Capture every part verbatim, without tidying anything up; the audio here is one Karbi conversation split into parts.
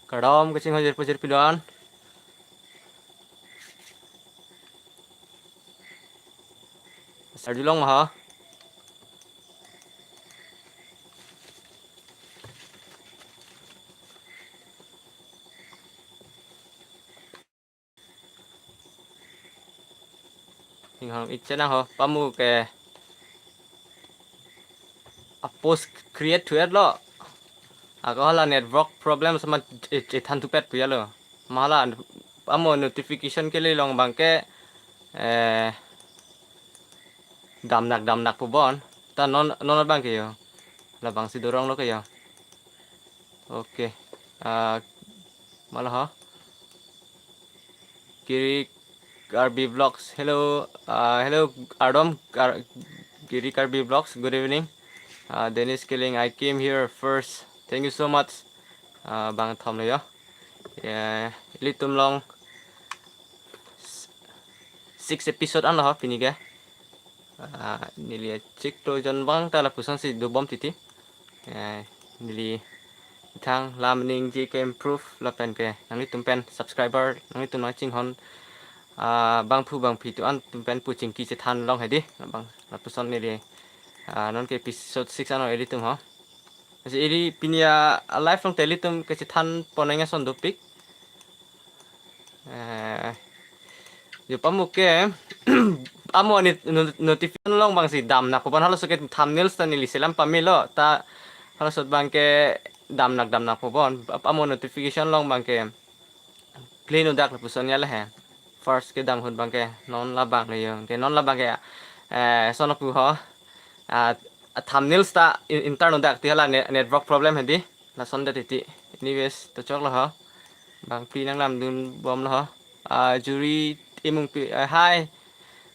Kardom kachinghon jirpo jirpi do-an. Sarjulong ma ha. Inghong ik chenang ho, pamu ke a post create thuet lo. Ako hala network problem sama e, e than thupet puya lo. Mahala pamu notification kele long abang ke, eh, damnak damnak pu bon. Ta non, non abang ke yo. Labangsi dorong lo ke yo. Okay. Ah, mahala ho. Giri Karbi Vlogs. Hello, uh, hello, Ardom, Kar-, Giri Karbi Vlogs. Good evening. Uh, Dennis Killing, I came here first. Thank you so much. Uh, bang thom lo yo. Yeah, ilitum along s-, six episode an lo ho pini ke. Ah, neli chiklo jon abang ta lapusonsi dobom titi. Eh, neli thang lam ningje ke improve lapen ke nanglitum pen subscriber, nanglitum nangchinghon, ah, bangphu bangphi tu-an atum pen pu chingki chethan long hedi. Bang lapuson neli, ah, non ke episode six ano ilitum ho. Masi ili pini a, a live along te ilitum kachethan ponnang ason dopik. Eh, yo pamu ke, pamu ani no-, notification along abangsi damnak pu bon, halaso ke thumbnails ta neli selam pamelo ta halaso abang ke damnak damnak pu bon, pamu notification along abang ke play nodak lapuson ya le he. First kedam ahut abang ke non labang le yo. Ke non labang ke, eh, sono pu ho. Ah, thumbnails ta in-, intar nodak ti hala ne-, network problem hedi. Lason det titi. Anyways, to choklo ho. Bang phli nanglamdun bomlo ho. Ah, Juri Timungpi, ah, hi.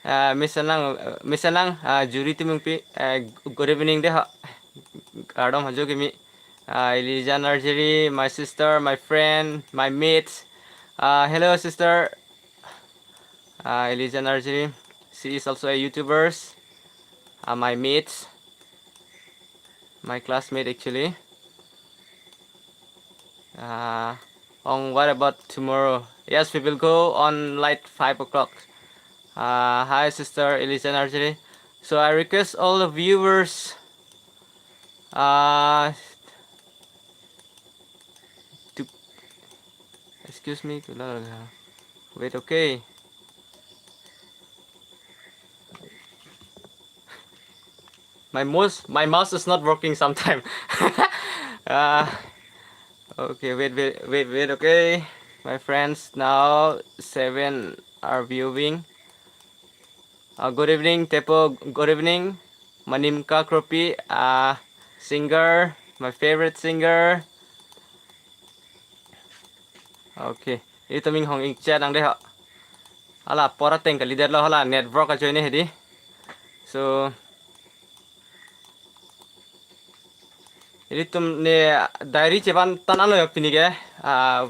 Ah, Miss Anang, ah, Miss Anang, ah, Juri Timungpi, ah, good evening de ho. Kardom hajo kimi. Ah, Elijah Narjiri, my sister, my friend, my mate. Ah, hello, sister. Ah, Elijah Narjiri. She is also a YouTuber. Ah, my mate. My classmate, actually. Ah, on what about tomorrow? Yes, we will go on light five o'clock. Ah, hi, sister Elijah Narjiri. So I request all the viewers, ah, to, excuse me, wait, okay. My mouse, my mouse is not working sometime. Uh, okay, wait, wait, wait, wait, okay. My friends, now seven are viewing. Uh, good evening, Tepo. Good evening. Manimka Kropi, uh, singer, my favorite singer. Okay. Ilitum inghong ik chenang de ho. Hala apor ateng kalidet lo, hala network ajoine hedi. So, ilitum ne diary chevan tan anlo yo pini ke. Uh,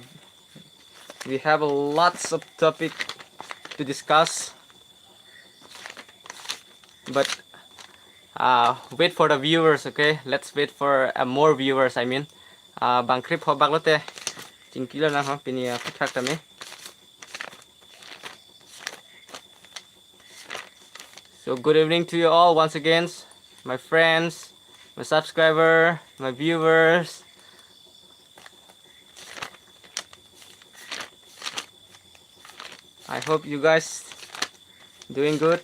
we have lots of topic to discuss. But, uh, wait for the viewers, okay? Let's wait for, uh, more viewers, I mean. Uh, bang krip ho bak lote chingki lonang ho pini, uh, aphuthak tame. So good evening to you all once again, my friends, my subscriber, my viewers. I hope you guys doing good.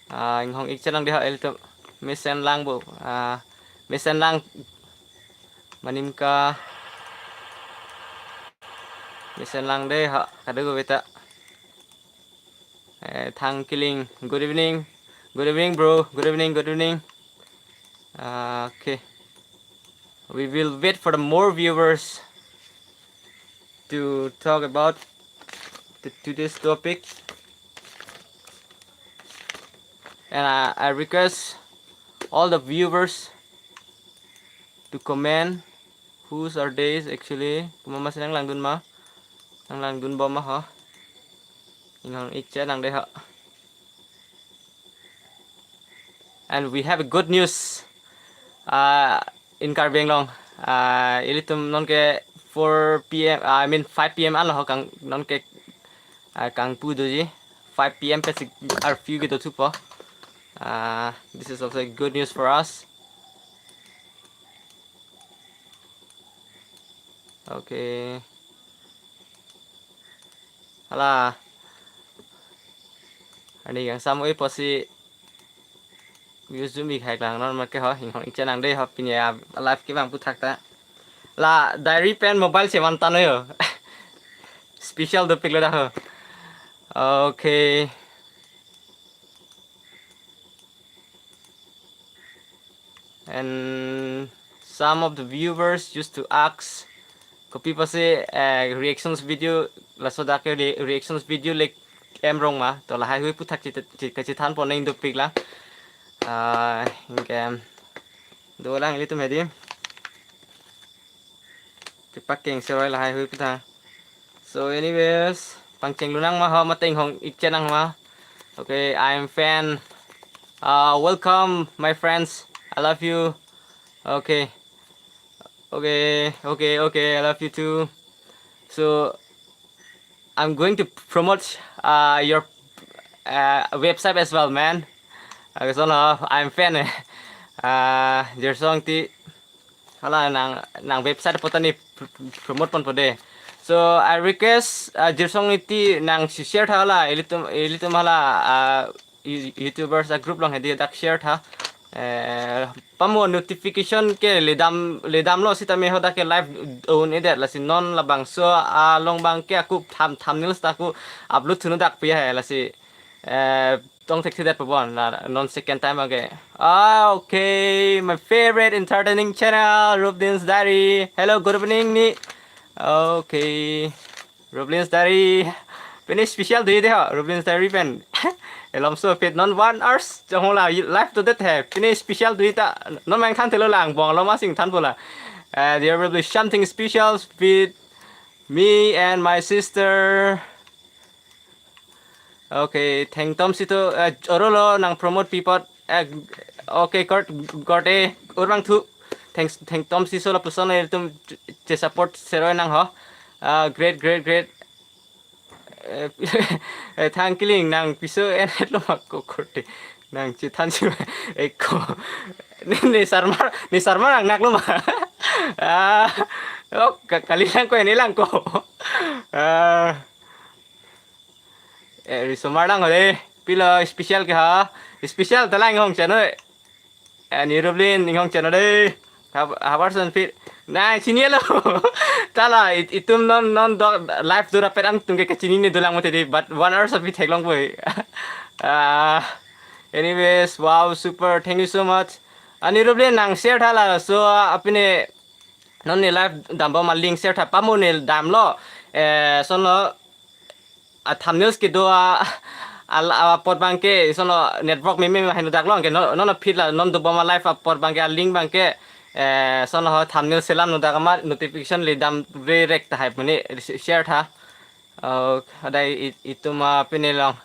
Ah, inghong ik chenang de ho ilitum. Mesen lang bo. Ah, mesen lang. Manimka. Mesen lang de ho. Kadokave ta. Eh, Thang Kiling. Good evening. Good evening, bro. Good evening. Good evening. Ah, okay. We will wait for the more viewers to talk about the, today's topic. And I, I request all the viewers to comment whose are days actually. Komat masi nanglangdun ma? Nanglangdun bom ma ho? Inghong ik chenang de ho. And we have a good news, uh, in Karbi Anglong. Ah, ilitum nonke four P M, I mean five P M anlo ho kang nonke, ah, kangpu doji. Five P M pen si curfew kedo thupo. Ah, this is also good news for us. Okay. Hala. Ani kangsam oi pusi views dum ik hai lang non ma ke ho, inghong ik chenang dei ho, pini a live kevang aphuthak ta. La diary pen mobile si van tan yo. Special dopik lo dak ho. Okay. And some of the viewers used to ask, kopi pusi, eh, reactions video, laso dak ke re-, reactions video le-em rong ma, to lahai hui aphuthak chit-, chit-, kachethan pon nang dopik lang. Ah, anke dolang ilitum hedi. Kepakeng seroi lahai hui aphuthak. So anyways, pangcheng lunang ma ho, mate inghong ik chenang ma. Okay, I'm fan. Uh, welcome my friends. I love you. Okay. Okay, okay, okay. I love you too. So I'm going to promote, uh, your, uh, website as well, man. Because, oh no, I'm fan. Eh. Uh, your song ti hala nang, nang website apot ta ne pr-, pr-, promote ponpo dei. So I request, uh, Jirsong Niti nangsi share tha hala, ilitum, ilitum hala, uh, you-, YouTubers a group along hedi dak share tha. Eh, pamo notification ke ledam, ledamlo sitame ho dak ke live un-edet, lasi non labangso along abang ke ako tham-, thumbnails ta ako upload thuno dak pu ya he, lasi, eh, tong thekthedet pu bon la non second time again. Ah, okay, my favorite entertaining channel, Rublin's Diary. Hello, good evening ni. Okay, Rublin's Diary. Pini special do-ik dei ho, Rublin's Diary pen. Elom so fit non one hours jong la live dodet he. Pini special do-ik ta non mangthan thelo lang, bong lo ma sing thanpo la. Uh, there will be something special with me and my sister. Okay, thengtom si to, eh, oro lo nang promote pi apot, eh, okay, kort, korte, urvang thu. Thanks, thengtom si so lapuson ilitum che-, che-support seroi nang ho. Ah, great, great, great. Eh, eh, thang kiling nang piso en-et lo ma ko korte. Nang chethan si ma, eh, ko. Ne, ne sarmar, ne sarmar angnak lo ma. Ah, oh, ka-, kali lang ko, ne lang ko. Ah. Eh, risomar lang ho dei. Pilo special ke ha? Special ta lang inghong channel. Eh, ni Rublin inghong channel dei. Hab-, habar son phi. Na, chinilo. Ta la, it-, itum non, non do live do rapet angtum ke kachinine dolang mati dei. But one hour so phi theklongpo. Ah, anyways, wow, super. Thank you so much. Ani Rublin nang share tha la. So, ah, apine non ne live dambom a link share tha, pamo ne damlo. Eh, sonlo, a thumbnails kedo a, a, apot abang ke, sonlo network meme ma heno dak lo, anke non, non aphi la, non dobom a live apot abang ke, a link abang ke, eh, sonlo ho thumbnail selam no dak ma notification ledam re rek tahai pu ne share tha. Oh, adai i-, itum apine long.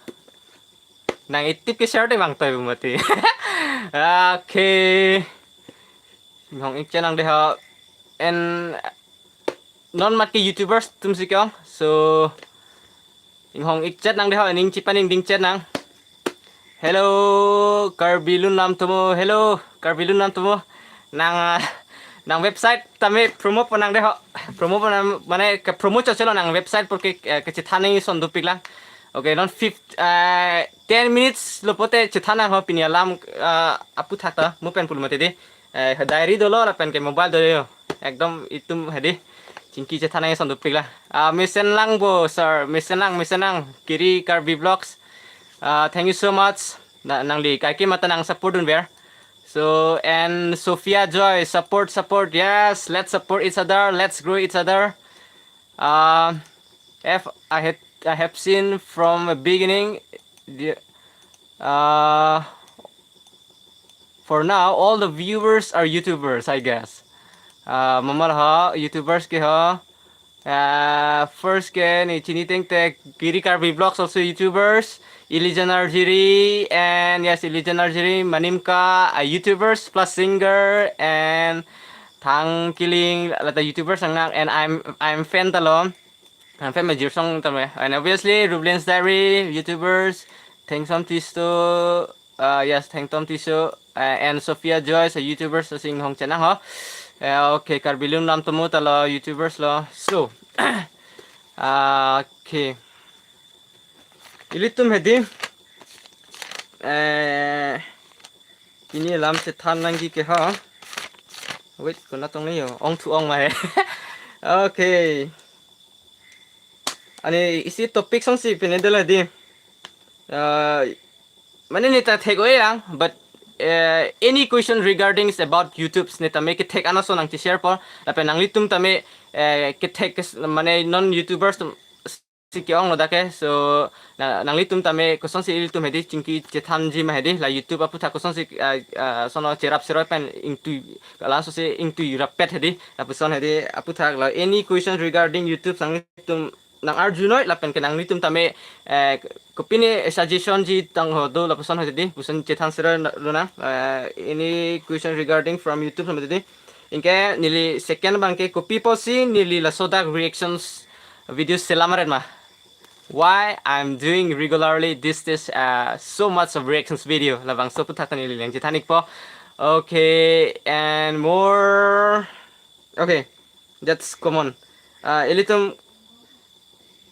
Nang itip ke share te bang toi mati. Okay. Inghong ik chenang dei ho. And non mat ke YouTubers atum si ke-ong. So, inghong ik chenang dei ho, ining chipan ning ding chenang. Hello, Karbi Lun Lam Tomo. Hello, Karbi Lun Lam Tomo. Nang, ah, nang website tame promote pon nang dei ho. Promote pon nang, mane ke promote chot chelo nang website apot ke, eh, kachethan nangji ason dopik lang. Okay, non fifth, eh, ten minutes lo pulote chethan nang ho, pini alam, eh, aphuthak ta mo pen pulo mati dei. Eh, diary dolo lapen ke mobile dolo. Ekdom itum hedi. Chingki chethan nangji ason dopik la. Ah, mesen lang bo, sir. Mesen lang, mesen lang. Kiri Karbi Vlogs. Ah, thank you so much. Na, nangli kaike mata nang support dunver. So, and Sophia Joy, support, support. Yes, let's support each other. Let's grow each other. Uh, if I had, I have seen from the beginning, the, uh, for now, all the viewers are YouTubers, I guess. Uh, mamal ha, YouTubers ke ha. Uh, first ke ne chini tangte Kiri Karbi Vlogs also YouTubers. Ilijan Arjiri and yes, Ilijan Arjiri, Manimka, a YouTubers plus singer and Thang Killing, lata YouTubers nang nang, and I'm I'm fan ta lo. I'm fan major song ta me. And obviously Rublin's Diary, YouTubers, Thengtom Tisso, uh, yes, Thengtom Tisso, uh, and Sophia Joyce, a YouTubers, sing hong chenang ho. Uh, okay, Karbi Lun Lam Tomo ta lo, YouTubers lo. So, uh, okay. Ilitum hedi. Eh, pini alam chethan nangji ke ha. Wait, konat ong ni yo. Ong thu ong ma he. Okay. Ani isi topic song si pini dela di. Uh, mane neta thek oi lang, but uh, any question regarding about YouTube neta me kethek ana so nangcheshare po. Lapen nanglitum tame uh, kethek kes- mane non YouTubers tum si ke-ong lo dak ke. So na, nanglitum tame kosonsi ilitum hedi chingki chethanji ma hedi, la YouTube aputhak kosonsi uh, uh, sono cherap seroi pen ingtui, laso si ingtui rapet hedi, lapuson hedi aputhak la any question regarding YouTube nanglitum nang arjunoi lapen ke nanglitum tame eh, kopine suggestion ji tang ho do lapuson hedi, puson chethan seroi lo na, eh, any question regarding from YouTube sama hedi. Anke neli second abang ke kopi pusi neli laso dak reactions video selam aret ma. Why I'm doing regularly this this uh, so much of reactions video, labangso aputhak neli nangchethan ik po. Okay, and more. Okay, that's common. Uh, ilitum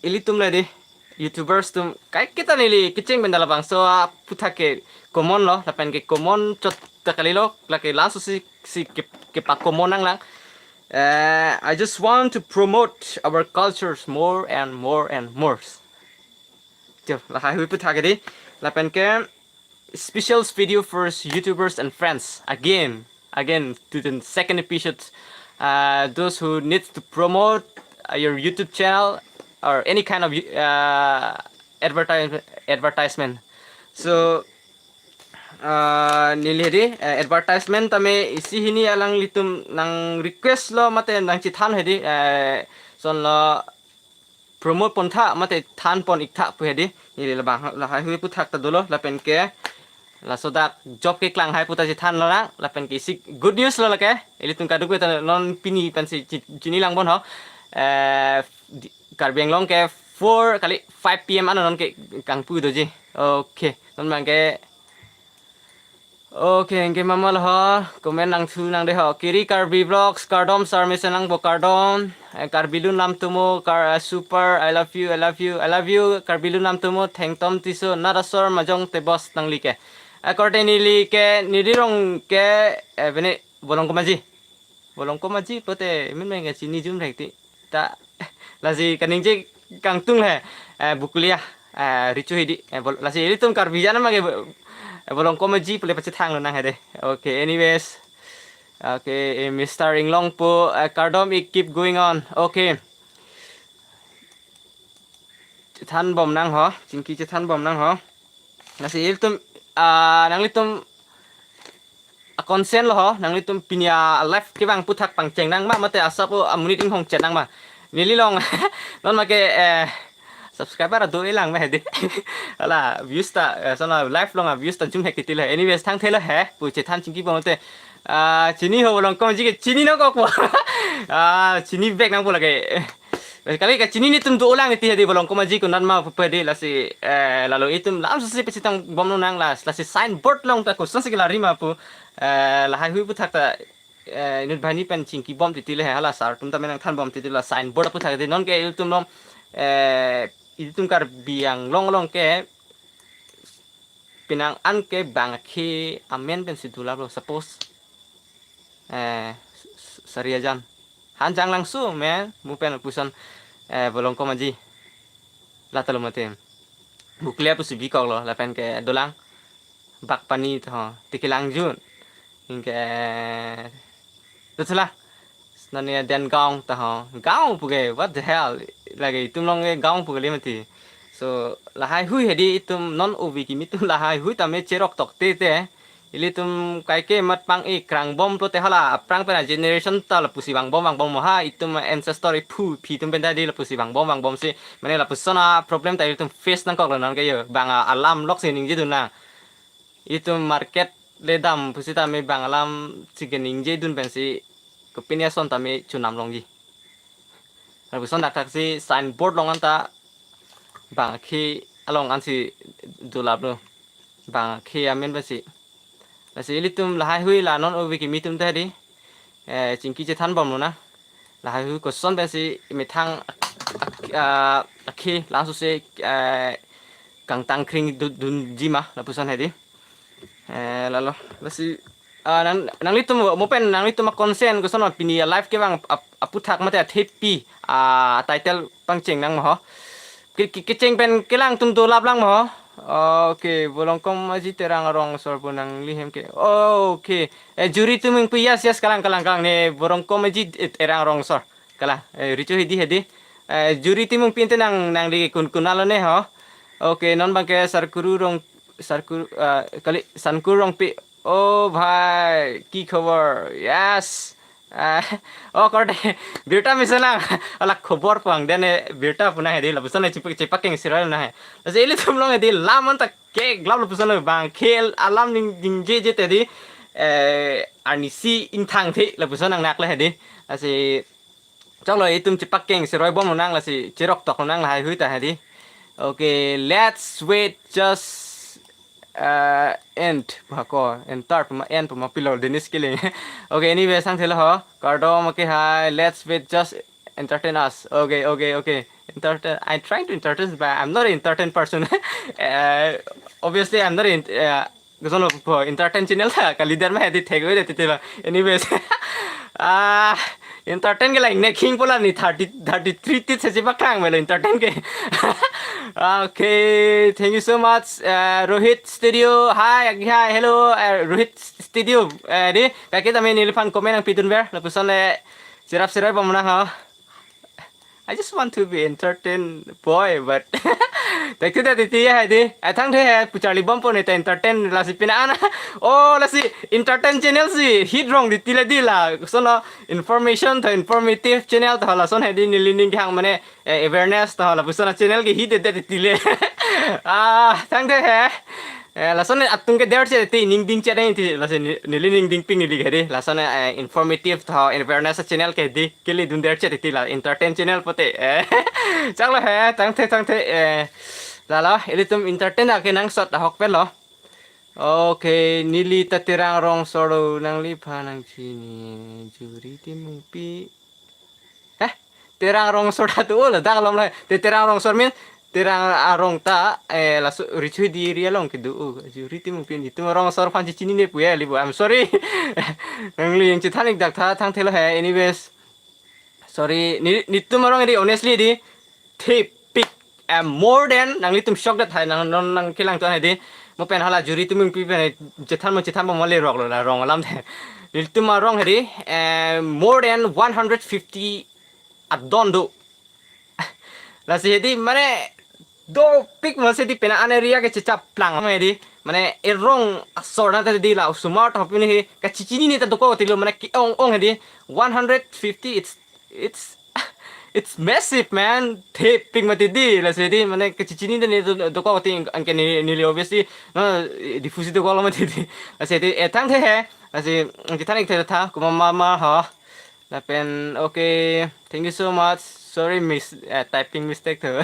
ilitum le di YouTubers tum kaiketa neli kecheng pen da labangso aputhak ke common lo, lapen ke common chot ta kali lo, lake laso si si ke kepa common nang lang. Uh, I just want to promote our cultures more and more and more. Jo, lahai hui aputhak di. Lapen ke special video for YouTubers and friends. Again, again to the second episode. Uh, those who need to promote uh, your YouTube channel or any kind of uh, advertise advertisement. So uh, neli hedi uh, advertisement tame isi hini alanglitum nang request lo mate nangchethan hedi uh, son lo promote pon tha mate than pon ik tha pu hedi. Neli labang lahai hui aputhak ta dolo lapen ke laso dak job keklang hai pu ta chethan lo lang lapen ke isi good news lo lake. Ilitum kaduk ta non pini pensi chi- chini lang bon ho. Eh, di- Karbi Anglong ke four kali five P M ano non ke kangpu doji. Okay, non abang ke Okay, anke mama lo ho, comment nangthu nang de ho. Kiri Karbi Vlogs, kardom sir, mesen nangpo kardom. Eh, Karbi Lun Lam Tomo, kar, eh, super, I love you, I love you, I love you, Karbi Lun Lam Tomo, Thengtom Tisso, Nadasor Majong te boss nangli ke. Eh, korte neli ke, neli rong ke, eh, bene, Bolong Komaji. Bolong Komaji pote min meng ke chini jum rek ti. Ta lasi kaningje kangtung le eh, Bukulia eh, Richu hidi eh, bol- lasi ilitum Karbi jana mage eh, Bolong Komaji pule pachethang lo nang hede. Okay, anyways. Okay, eh, Mister Inglong po eh, kardom ik keep going on. Okay. Chethan bom nang ho, chingki chethan bom nang ho. Lasi ilitum ah, nanglitum a consent lo ho, nanglitum pini a live kevang aputhak pangcheng nang ma mate asap o amonit inghong chet nang ma. Neli long non make eh, subscriber ado elang ma hedi. Hala views ta eh, sana live long a views ta jum hek titi le. Anyways, thangthe lo he pu chethan chingki bom te. Ah, chini ho Bolong Komaji ke chini nangkok po. Ah, chini vek nangpo lake. Kali ka chini netum dolang iti hedi Bolong Komaji konat ma pu hedi lasi eh, lalo itum lam susi pachethang bom lo nang las lasi signboard long ta kosonsi kelari ma pu eh, lahai hui aputhak ta eh, inut banghini pen chingki bom titi le hala sir atum ta me nangthan bom titi la signboard aputhak di non ke ilitum long eh, ilitum Karbi Anglong long ke penang an ke bang ke amen pensi dulap lo suppose eh, s- s- Sariajan Hanjanglangso me mu pen puson eh, Bolong Komaji lata lo mate Bukulia pusi bikok lo lapen ke dolang Bakpani to Tikilangjun anke to thula nani den gaon ta ho gaon pu ke what the hell lake itum long ke gaon pu ke le mati. So lahai hui hedi itum non ovi kimi tum lahai hui tame cherok tok te te ilitum kaike mat pang e krang bom pulote hala aphrang pen a generation ta lapusi vang bom vang bom ha itum ancestor iphu iphi atum pen ta di lapusi vang bom vang bom si mane lapuson a problem ta ilitum face nangkok lo non ke yo bang a alam lok si ningje dun lang itum market le dam pusi tame bang alam si ke ningje dun pensi kopine ason tame chonam longji. Lapuson dak thaksi signboard along anta bang akhi along ansi dolaplo. Bang akhi amen pensi. Lasi ilitum lahaihui la non ove kimi atum ta hedi. Eh, chingki chethan bomlonang. Lahaihui koson pensi methang ak-, ak-, ah, akhi langsose, eh, kangtang kring du-, dunji ma lapuson hedi. Eh, lalo. Lasi, ah, nang, nanglitum mo pen nanglitum a-concern koson pini a-live kevang ap-, aputhak mate athepi, ah, title pangchengnang ma ho. Ke, ke, kecheng pen kelang atum dolaplang ma ho. Okay, Borongkom Aji Terang Rongsor pu nangli hem ke. Okay. Eh, Juri Timungpi, yes, yes, kalang, kalang, kalang, ne Borongkom Aji, eh, Terang Rongsor. Kalang, eh, Richo hedi hedi. Eh, Juri Timungpi ante nang, nangli kun, kunalo ne ho. Okay, non bangke Sarkuru Rong, Sarkuru, eh, kali, Sankur Rongpi. Oh bhai, ki khobor? Yes. Ah, oh, korte, birta mesen lang. Hala khobor pang, den, eh, birta pu nang hedi, lapuson chepak, chepak keng siral nang he. Lasi ilitum along hedi, lam anta keklap lapuson lo bang, khel alam ning, ningjeje te hedi, eh, arnisi ingthangthe lapuson nangnak le hedi. Lasi, choklo itum chepak keng siroi bomlonang lasi, cherok toklonang lahaihui ta hedi. Okay, let's wait just, uh, end. Bako, enter puma, end puma pilo, Dennis Killing. Okay, anyway, thangthelo ho. Kardom, okay, hi. Let's wait, just entertain us. Okay, okay, okay. Entertain. I'm trying to entertain, but I'm not an entertain person. Uh, obviously, I'm not in, uh, koson lo po entertain channel ta ka leader ma hedi thek oi de titila. Anyways. Ah, entertain ke la ingnek hing pola ni thirty, thirty-three tit se chepakrang melo entertain ke. Okay, thank you so much, uh, Rohit Studio. Hi, hi, hello, uh, Rohit Studio. Eh, di, kaki tame neliphan comment nangpidunver. Lapuson le, cherap siroi bomlonang ho. I just want to be entertained, boy, but thank you, that iti ya hedi. I thank the he, pucharli bompo ne ta entertain lasi pina ana. Oh, lasi entertain channel si hit rong di tile di la. Sono information ta, informative channel ta lason hedi neli ning kehang mane, eh, awareness ta lapuson channel ke hit de de tile. Ah, thank the he. Eh, lason atum ke der che ti ning ding che ding ti lason ni-, neli ning dingpik neli hedi. Lason, eh, informative ta awareness channel ke di. Kili dun der che titi la entertain channel pote. Eh, choklo he, tangthe, tangthe, eh, lalo, ilitum entertain ake nangsot ahok pelo. Okay, neli ta Terang Rongsor lo, nangliphan nangchini, Juri Timungpi. Eh, Terang Rongsor ta tu, oh, ladak lom lo. Te Terang Rongsor mean, Terang arong ta, eh, laso Richo hedi area along kedo, oh, Juri Timungpi, itum Rongsor aphan chechinine pu ya, libo. I'm sorry. Nangli yang chethan ik dak tha, tangthelo he. Anyways, sorry, ne, netum arong di, honestly di, thepik, eh, more than, nanglitum shock that hai, nang, nang, nangkelang tu hai di, mo pen hala Juri Timungpi pen, chethan mo chethan mo mole rok lo la, rong alam the. Netum arong hedi, eh, more than one hundred fifty adon do. Lasi hedi, mane, dopik masi di pena an area ke chechaplang masi di. Mane erong asor na ta di la osomar ta hopini he kachechinine ta dokok tilo mane ke-ong ong hedi one hundred fifty, it's, it's, it's massive, man. Thepik mati di lasi di mane kachechinine ta ne dokok ti anke ni, neli obviously no diffuse dokok lo mati di. Lasi di etang the he. Lasi kita ning the tha kuma mama ha. Lapen, okay, thank you so much. Sorry, miss, eh, typing mistake tu.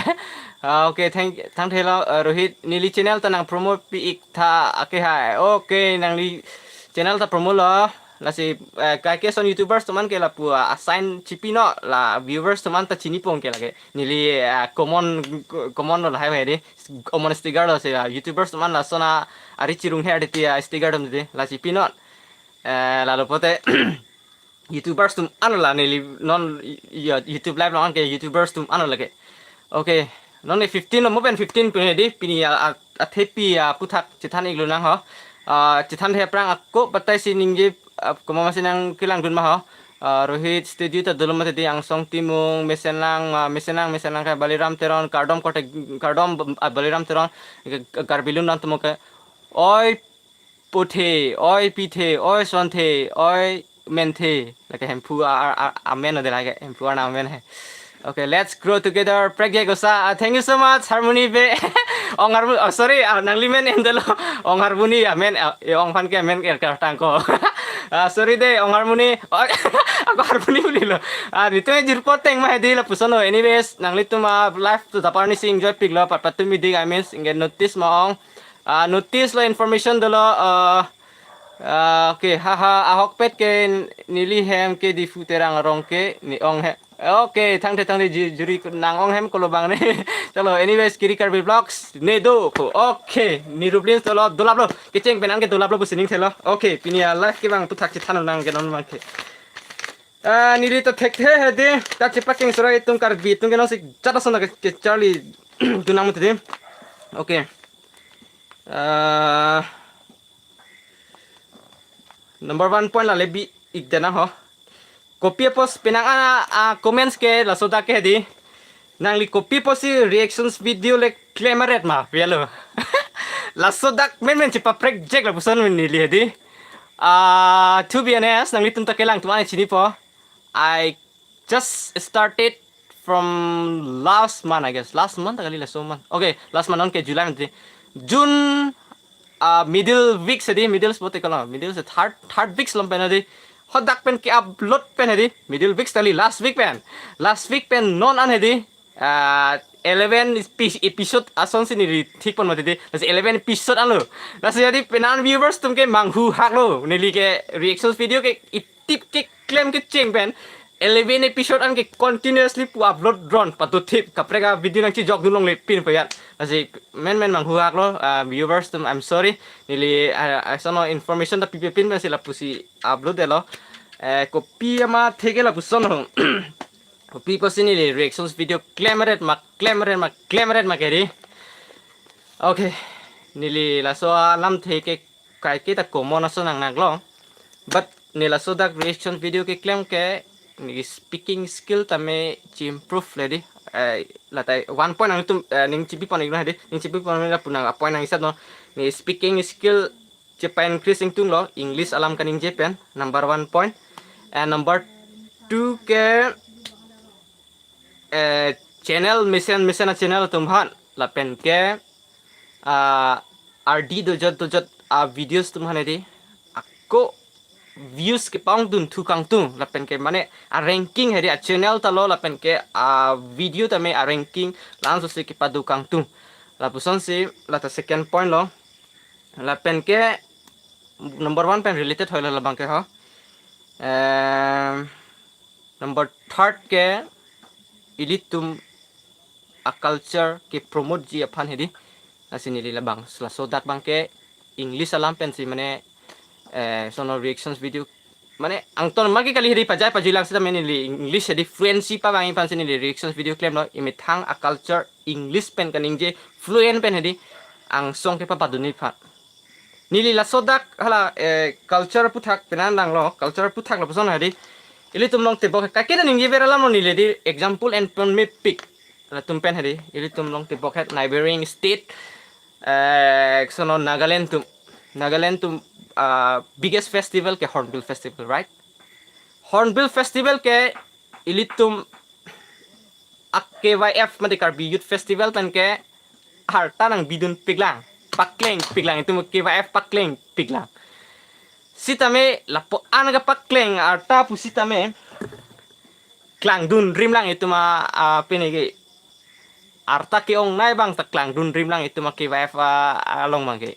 Ah, okay, thank, thank hello, eh, Rohit. Neli channel ta nang promote pi ik tha, okay, hai. Okay, nangli channel ta promote lo. Lasi, eh, kaike son YouTubers atum an ke lapu, ah, assign chipi no la viewers atum an ta chinipo ke lake. Neli, ah, common, common lo hai hai di. Common sticker lo si, ah, YouTubers atum an lason ari chirung her di ti, ah, sticker atum di. La chipi no. Eh, lalo pote YouTubers atum an la neli non, ya, YouTube live along ke YouTubers atum an lake. Okay. Non ne fifteen lo mo pen fifteen pini di pini a, a, athepi aputhak chethan ik lonang ho. Ah, chethan the aphrang ako batai si ningje, ah, komat masi nangkelang dun ma ho. Ah, Rohit Studio ta dolo mati di Angsong Timung, Mesenlang, ah, Mesenlang, Mesenlang ke Baliram Teron, kardom korte, kardom, ah, Baliram Teron, ke, ke Karbi Lun dan temo ke. Oi, puthe, oi pithe, oi sonthe, oi menthe. Lake Hemphu a, a, a, amen ode lake Hemphu arna amen he. Okay, let's grow together. Prekjak Osa, ah, thank you so much, Harmony be. Ong Harmony, oh, sorry, ah, nangli men endelo. Ong Harmony, amen, ah, eh, ong aphan ke amen ke kartang ko. Ah, sorry de, ong harmony. Oh, ako harmony uli lo. Ah, nelitum jirpo ateng ma hedi lapuson lo. Anyways, nanglitum a live to the party si enjoy piklo, pat pat tum idik, I mean, ingke notice ma ong. Ah, notice lo, information dolo. Ah, ah, okay, haha, ahokpet ke neli hem ke Diphu Terang arong ke ne-ong he. Okay, thangthe thangthe ju-, juri nang-ong hem kolo bang ne. Chalo, anyways, Kiri Karbi Vlogs, ne do ko. Okay, ne Rublin solo, dolap lo. Kecheng pen an ke dolap lo pusi ning thelo. Okay, pini a live ke bang aphuthak chethan nang ke non bang ke. Ah, neli ta thekthe hedi, ta chepakeng sora itum Karbi atum ke non si jat ason ke, kecharli dun nang mati di. Okay. Ah, number one point la le bi-ik de nang ho. Kopi apot penang an a, a comments ke laso dak ke hedi. Nangli kopi apotsi reactions video le klem aret ma, pi alo. Laso dak menmen chepaprek jek lapuson neli hedi. Ah, to be honest, nanglitum ta kelang atum an chinipo. I just started from last month, I guess. Last month kali, last month. Okay, last month on ke July mati. June, ah, middle weeks hedi, middle bote kalo, middle se third, third weeks along pen hedi. Hadak pen ke-upload pen hedi, middle weeks kali, last week pen. Last week pen non an hedi. Ah, eleven epi-, episode asonsi neli thik pon mati di. Lasi eleven episode anlo. Lasi hedi penang an viewers atum ke manghu hak lo. Neli ke reactions video ke itip keklem kecheng pen eleven episode an ke continuously pu upload ron patuthip, kaprek a video nangchijok dun longle pin payat. Lasi menmen manghu hak lo, ah, viewers atum, I'm sorry. Neli, ah, ah, sono information ta pipe pin pensi lapusi upload de lo. Eh, kopi amathe ke lapuson ho. Kopi apotsi neli reactions video klem aret ma, klem aret ma, klem aret ma ke hedi. Okay, neli laso alamthe ke kaike ta common ason nang nang lo. But ne laso dak reaction video keklem ke ne speaking skill tame chi-improve le di. Eh, la ta one point nangtum, eh, ning chipi pon ik lo hedi, ning chipi pon lapu nang a point nang isat no. Ne speaking skill chepa-increase ingtung lo, English alam kaningje pen, number one point. And number two ke, eh, channel mesen mesen a channel atum aphan, lapen ke, ah, ardi dojot dojot a videos atum aphan hedi, ako views kepangdun thu kangtung, lapen ke mane a ranking hedi a channel ta lo, lapen ke a video tame a ranking langsosi kepado kangtung. Lapusonsi la ta second point lo. Lapen ke number one pen related hoi lo labang ke ho. Em, number third ke ilitum a culture kepromote ji aphan hedi. Lasi neli labang, laso dak abang ke English alam pensi mane, eh, sono reactions video. Mane angton ma ke kali hedi, pajai pajui lang seta mane neli English hedi fluency pavangji aphansi neli reactions video klem lo, emethang a culture English pen kaningje fluent pen hedi angsong kepapadunji aphan. Neli laso dak hala, eh, culture aphuthak penan lang lo, culture aphuthak lapuson hedi. Ilitum along tebok kaike ta ningje ver alam lo neli di example en pon mepik. Latum pen hedi, ilitum along tebok het neighboring state, eh, sono Nagaland atum. Nagaland atum, ah, biggest festival ke Hornbill Festival, right? Hornbill Festival ke ilitum a K Y F mate Karbi Youth Festival pen ke arta nangbidun piklang, pakleng piklang, itum K Y F pakleng piklang. Sitame lapu-an kepakleng arta pusitame klangdun rimlang itum a, a, pini ke arta ke-ongnei abang ta klangdun rimlang itum a K Y F a, along abang ke.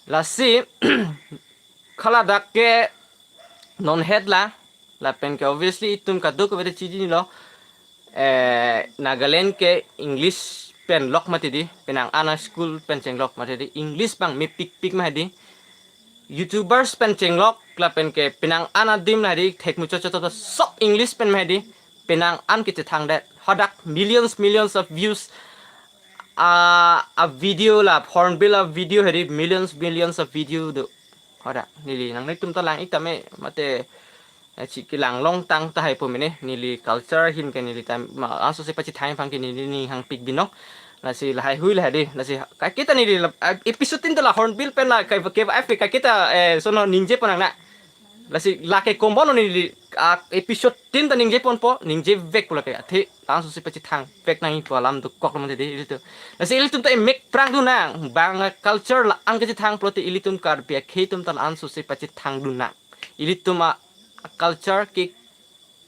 Lasi kaladak ke non het la, lapen ke obviously itum kadokave ta chini lo, eh, Nagaland ke English pen lok mati di, penang an a school pen chenglok mati di, English abang mepikpik ma hedi. YouTubers pen chenglok, lapen ke penang an adim la hedi, thek muchot chot chot sok English pen ma hedi, penang an kechethang det. Hadak millions, millions of views, a, a video la, Hornbill a video hedi, millions, millions of video do. Hadak, neli nanglitum ta lang-ik tame, mate, eh, chi kelang longtang tahai po mene, neli culture ahin ke neli tam, ma, aso se pachethang abang ke neli ning hangpik binong. Lasi lahai hui lahai di, lasi kaike ta neli la, eh, episode tin ta la Hornbill pen la, kai, K Y F kaike ta, eh, sono ningje pon nang na. Lasi lake kombon neli a episode tin ta ningje ponpo, ningje vekpo lake. Athe la-anso si pachethang vek nangpo alam dokok lo mati di ilitum. Lasi ilitum ta emek prangdunang, bang culture la-an kachethang pulote ilitum Karbi akhei atum ta la-anso si pachethangdunang. Ilitum a culture ke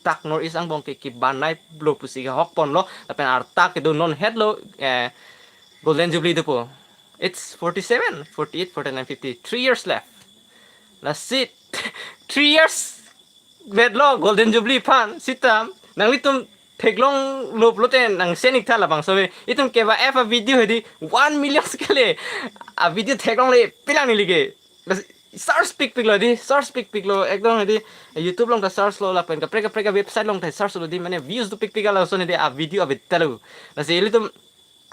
dak North East angbong ke kebanai lo pusi kehok ponlo, lapen arta kedo non hetlo, eh, Golden Jubilee dopo. It's forty-seven, forty-eight, forty-nine, fifty. Three years left. Lasi three years vetlo Golden Jubilee aphan, sitame nanglitum theklonglo pulote nang share ik tha labangso ave. Itum K Y F a video hedi one million kele a video theklongle pilang neli ke. Search pikpiklo di, search pikpiklo, ekdom hedi YouTube along ta search lo, lapen kaprek kaprek a website along ta search lo di, mane views dopikpik alam ason hedi a video ave talo. Lasi ilitum,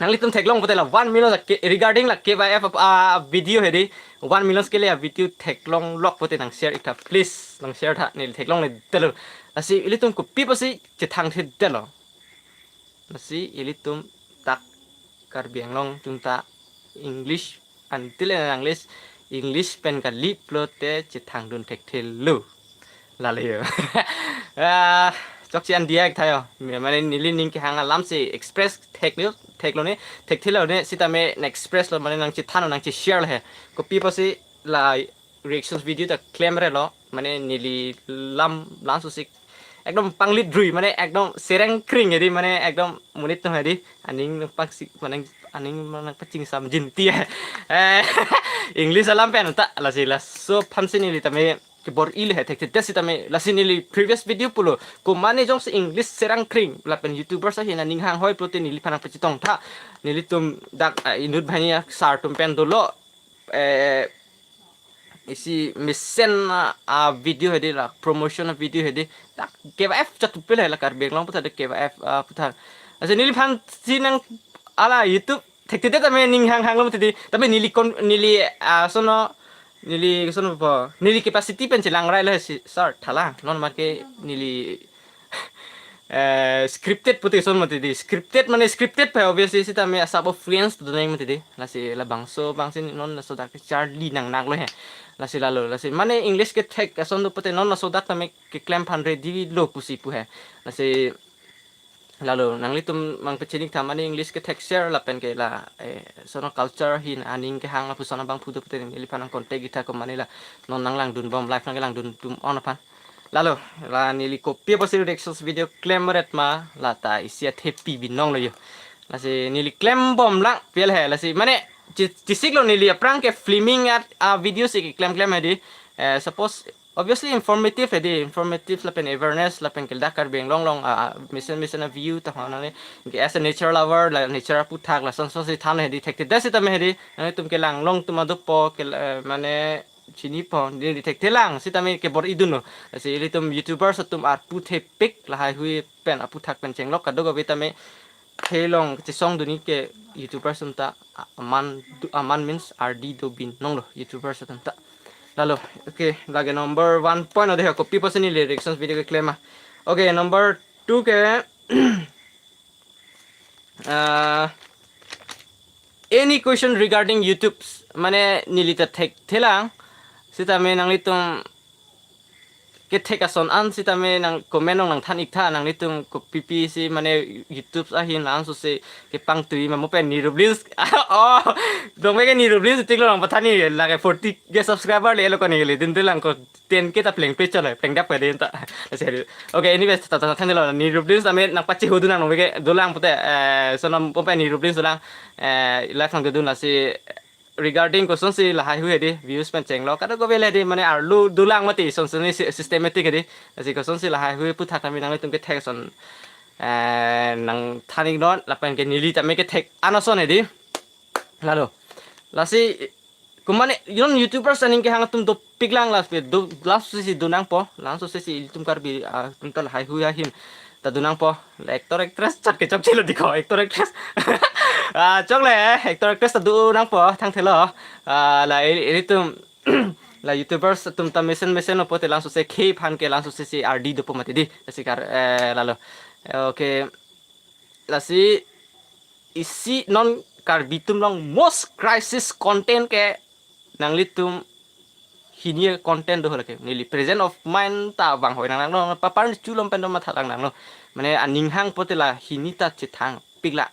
nanglitum theklong pulote la one million la ke, regarding la K Y F a, a video hedi, one million kele a video theklonglok pulote nang share ik tha, please, nang share tha, neli theklongle talo. Lasi ilitum kopi pusi chethangthedetlo. Lasi ilitum dak Karbi Anglong atum ta English, until and unless English pen kali pulote chethangdun thekthelo. Lale yo. Ah, chokche an diya ik tha yo. Mane neli ning kehang alam si express thek ne, theklo ne, thekthelo ne, sitame nang express lo, mane nang chethanlo, nang che-share lo he. Kopi pusi la reactions video ta klemre lo, mane neli lam, la-anso si ekdom panglit rui, mane ekdom sereng kring hedi, mane ekdom monit atum hedi, aning nang pangsi, mane aning nang pachingsamjin ti. Eh, English alam pen ta, lasi laso aphan si neli tame kebor-i le he thekthedet sitame, lasi neli previous video pulo, komane jongsi English sereng kring lapen YouTubers ahin aning hanghoi pulote neliphan nang pachetong tha, nelitum dak, eh, inut banghini asar atum pen dolo, eh, isi mesen a, a video hedi, la promotion a video hedi, dak K Y F chot pil he, la Karbi Anglong aputhak de K Y F, ah, aputhak. Lasi neliphan si nang ala YouTube thekthedet tame ning hanghanglo mati di, tame neli kon, neli, ah, sono, neli sono po, neli capacity pen chelang rai lo he si, sir, thala, non mat ke neli eh, scripted puti ason mati di. Scripted mane scripted pa obviously sitame asap of friends tu neng mati di. Lasi labangso abang si non laso dak charli nang naklo he. Lasi lalo, lasi mane English kethek ason do pulote non laso dak tame keklem aphan ready lo pusi pu he. Lasi lalo nanglitum nang pachini ik tha, mane English kethek share lapen ke la, eh, sono culture ahin aning kehang lapuson abang pu do pulote neliphan nang contact ik tha, komane la non nang langdunbom, live nang langdun tum on aphan. Lalo, la neli kopi pusi reactions video klemret ma, la ta isi athepi binong lo yo. Lasi neli klembomlang pil he, lasi mane che-, chesiklo neli aphrang ke filming at a video si keklem klem hedi. Eh, suppose, obviously informative hedi, informative lapen awareness lapen ke dak Karbi Anglong along, ah, ah, mesen mesen a view ta hona ne, ke as a nature lover, la nature aputhak lasonson si than hedi, thekthedet sitame hedi, nanglitum kelang along atum adopo ke, eh, mane chinipo, neli thekthelang sitame kebor-idunlo. Lasi ilitum YouTubers atum arpu thepik lahaihui pen aputhak pen chenglok kadokave tame thelong chesongdunji ke YouTubers atum ta aman du-, aman means ardi do binong lo YouTubers atum ta. Lalo, okay, lake number one point ode kopi pusi neli reactions video keklem ma. Okay, number two ke, ah, any question regarding YouTube? Mane neli ta thekthelang, sitame nanglitum kethek ason an sitame nang comment along nang than ik tha, nanglitum kopi pusi mane YouTube ahin la-anso si kepangtui ma, mo pen Nirup Reels. Oh, dong ke Nirup Reels tiklo nang pathan ni, lake forty K subscriber le lo ko neli, dun de lang ko ten K ta pleng pe chole, pleng dap ke din ta. Lasi, okay, anyways, ta, ta, ta, thanlo, Nirup Reels tame nang pachehudun nang nong ke dolang pulote, eh, sono mo pen Nirup Reels dolang, eh, live nang dodun, lasi regarding kosonsi lahaihui hedi, views pen chenglok kadokave le hedi, mane arlo dolang mati, son son si systematic hedi. Lasi kosonsi lahaihui aputhak tame nanglitum kethek ason, eh, nang than iknon, lapen ke neli tame kethek an ason hedi. Lalo. Lasi komane, yon YouTubers aning kehang atum dopiklang, lasi do, lasi si donangpo, la-anso si ilitum Karbi, ah, atum ta lahaihui ahin ta donangpo. Actor actress chot ke chokchelo di ko, actor actress. Ah, chokle, actor actress ta donangpo, thangthelo. Ah, la ili-, ilitum, la YouTubers atum ta mesen mesen lo pulote la-anso si khei aphan ke la-anso si ardi dopo mati di. Lasi kar, eh, lalo. Eh, okay. Lasi isi non Karbi atum along most crisis content ke nanglitum hini content do lake. Neli present of mind ta vang hoi nang nang no, papar chu lom pen do matha lang nang no. Mane aning hang pote la hini ta chethang pik la.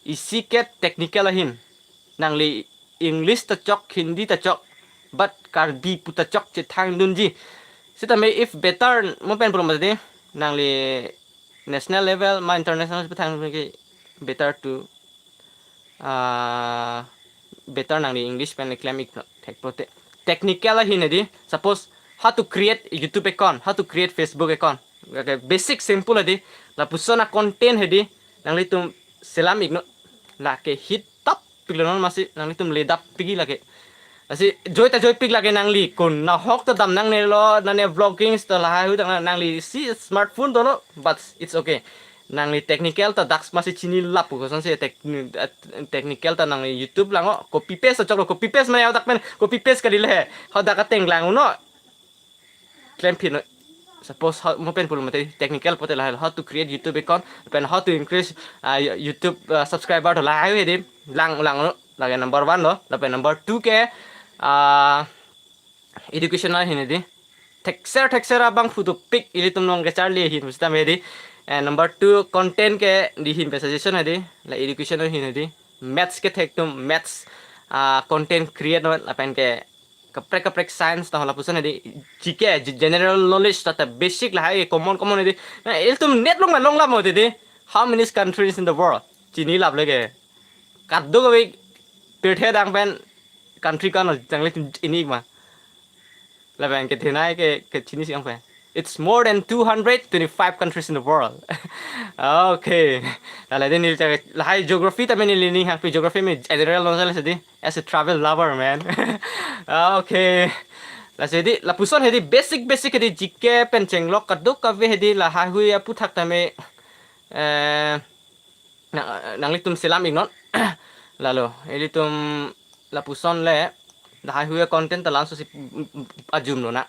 Isi ke technical ahin. Nangli English ta chok, Hindi ta chok, but Karbi pu ta chok chethang dunji. Sitame if better mo pen pulo mati, nangli national level ma international level thang ke better to, ah, better nangli English pen le klem ik thek pote. Technical ahin hedi, suppose how to create YouTube account, how to create Facebook account. Okay, basic simple hedi, lapuson a content hedi, nanglitum selam ik no, lake hit tap pik lo non masi, nanglitum le dap pik lake. Lasi joi ta joi pik lake nangli kun, nahok ta dam nangne lo, nane vlogging sto lahai hui tang nangli si smartphone dolo, but it's okay. Nangli technical ta dak masi chini lapu kosonsi tech-, technical ta nangli YouTube lang o, copy paste choklo, copy paste mane hadak pen copy paste kali le, hadak ateng lang uno. Klem phin, suppose how, mo pen pulo mati technical pote lahai, how to create YouTube account, pen how to increase, ah, YouTube, ah, subscriber to lahai hedi, lang lang uno, lake number one lo, lapen number two ke, ah, educational ahin hedi. Thekser thekser abang photo pic ilitum long kecharli ahin pusitame hedi. And number two, content ke dihin pe suggestion hedi. La educational ahin hedi. Maths ke thektum maths, ah, content create no lapen ke kaprek kaprek science ta lapuson hedi. G K, ge-, general knowledge ta, ta basic lahai common common hedi. Na ilitum net long ma long lap mo hedi. How many countries in the world? Chini lap leke. Kadokave pirthe adang pen country kan jangli ini ma. Lapen ke thenai ke, ke chini si ang pen. It's more than two hundred twenty-five countries in the world. Okay. Lale den neli ta lahai geography ta mene learning hang pi geography me general knowledge hedi as a travel lover, man. Okay. Lasi hedi lapuson hedi basic basic hedi G K pen chenglok kadokave hedi lahai hui aputhak tame, eh, na, nanglitum selam ik non. Lalo ilitum lapuson le lahai hui content ta langso si ajum lo na.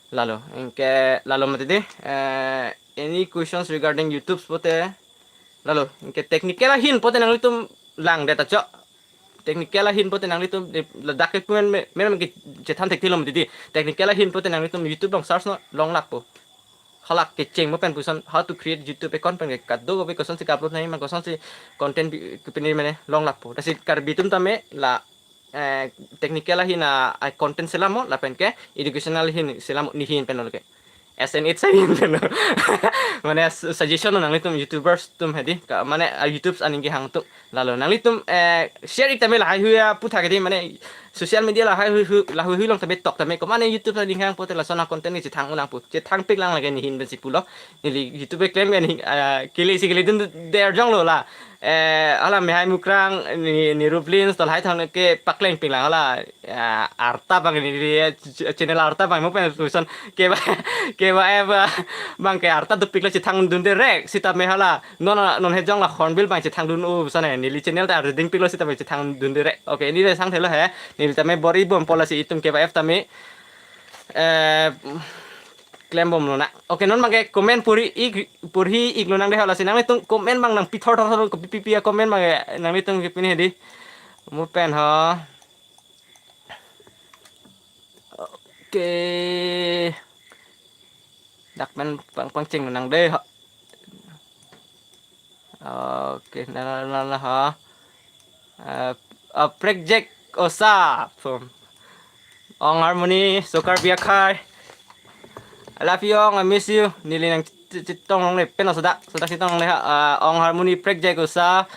Lalo anke lalo mati hedi, eh, any questions regarding YouTube pote? Lalo anke technical ahin pote nanglitum lang det ta chok. Technical ahin pote nanglitum, eh, ladak ke pumen me, me, me ke chethan thekthelo mati hedi. Technical ahin pote nanglitum YouTube long search no, long lakpo. Halak kecheng mo pen puson how to create YouTube account pen ke kadokave kosonsi ka-upload nangji ma kosonsi content bi-, kepini mene long lakpo. Lasi Karbi atum tame la, eh, technical ahin a, a content selam mo lapen ke educational ahin selam mo nihin pen lo ke. S N H ahin pen lo. Mane su-, suggestion lo nanglitum YouTubers atum hedi. Ka, mane, ah, YouTubes aning kehang atum. Lalo nanglitum, eh, share ik tame lahai hui aputhak hedi mane social media lahai hui hui, lahai hui long tame tok tame ko mane YouTube aning kehang pote lason a content ni chethang unang pu. Chethang pik lang lake nihin pensi pulo. Neli YouTube klem ke ni, ah, kele si kele dun der jong lo la. Eh, hala Mehai Mukrang ni, ni Rublin sto lahai thang ke pakleng pik lang hala. Ya, arta abang neli, eh, ch-, channel arta abang mo pen puson ke ba, ke ba, eh, ba, abang ke arta dopik lo chethang dun direct sitame hala. Non, non he jong la Hornbill abang chethang dun u sana neli channel ta reading pik lo sitame chethang dun direct. Okay, neli le sangthelo he. Neli tame bor-i bom pu lasi itum ke ba F tame, eh, klem bom lo na. Okay, non abang ke comment puri ik, puri ik lo nang de hala si nanglitum comment abang nangpi thor thor thor ko pipi a comment abang ke nanglitum kepini hedi. Mo pen ha. Okay. Dak pen pang pangcheng nang de ha. Okay, na na na na ha. Eh, eh, Project Osa from Ong Harmony, Sokar Biakhai. I love you, Ong. I miss you. Neli nang ch-, ch-, chetong longle, pen sodak, sodak chetong longle ha. Ah, Ong Harmony Project Osa.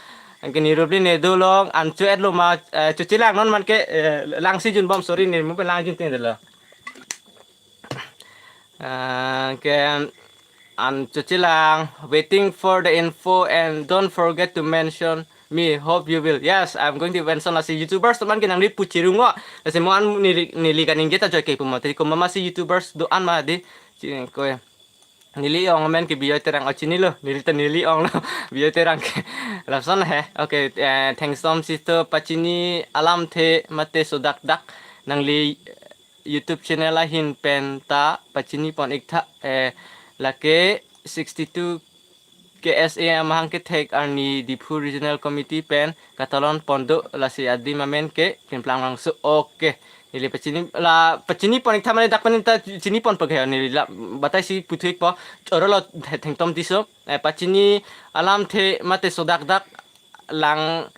Anke ni Rublin ne dolong, an chu et lo ma, eh, chu chilang non man ke, eh, lang si jun bom, sorry, ne mo pen lang jun tin delo. Ah, ke an chu chilang, waiting for the info and don't forget to mention me, hope you will. Yes, I'm going to mention lasi YouTubers teman ke nangli puchirung o. Lasi mo an neli, neli kaningje ta joike pu mati ko mama si YouTubers do-an ma hedi. Chi-, ko neli ong men ke Bijoy Terang o chinilo. Neli ta neli ong lo. Bijoy Terang ke. Lason he. Okay, eh, thanks som sisto pachini alamthe mate sodak dak nangli YouTube channel ahin pen ta pachini pon ik tha, eh, lake sixty-two K S A amahang kethek arni Diphu Regional Committee pen katalon pon do lasi adim amen ke Pinplang Langso. Okay. Neli pachini la pachini pon ik tha mane dak pen ta chini pon paghe neli la batai si puthu ikpo. Choro lo the-, Thengtom Tisso. Eh, pachini alamthe mate sodakdak lang,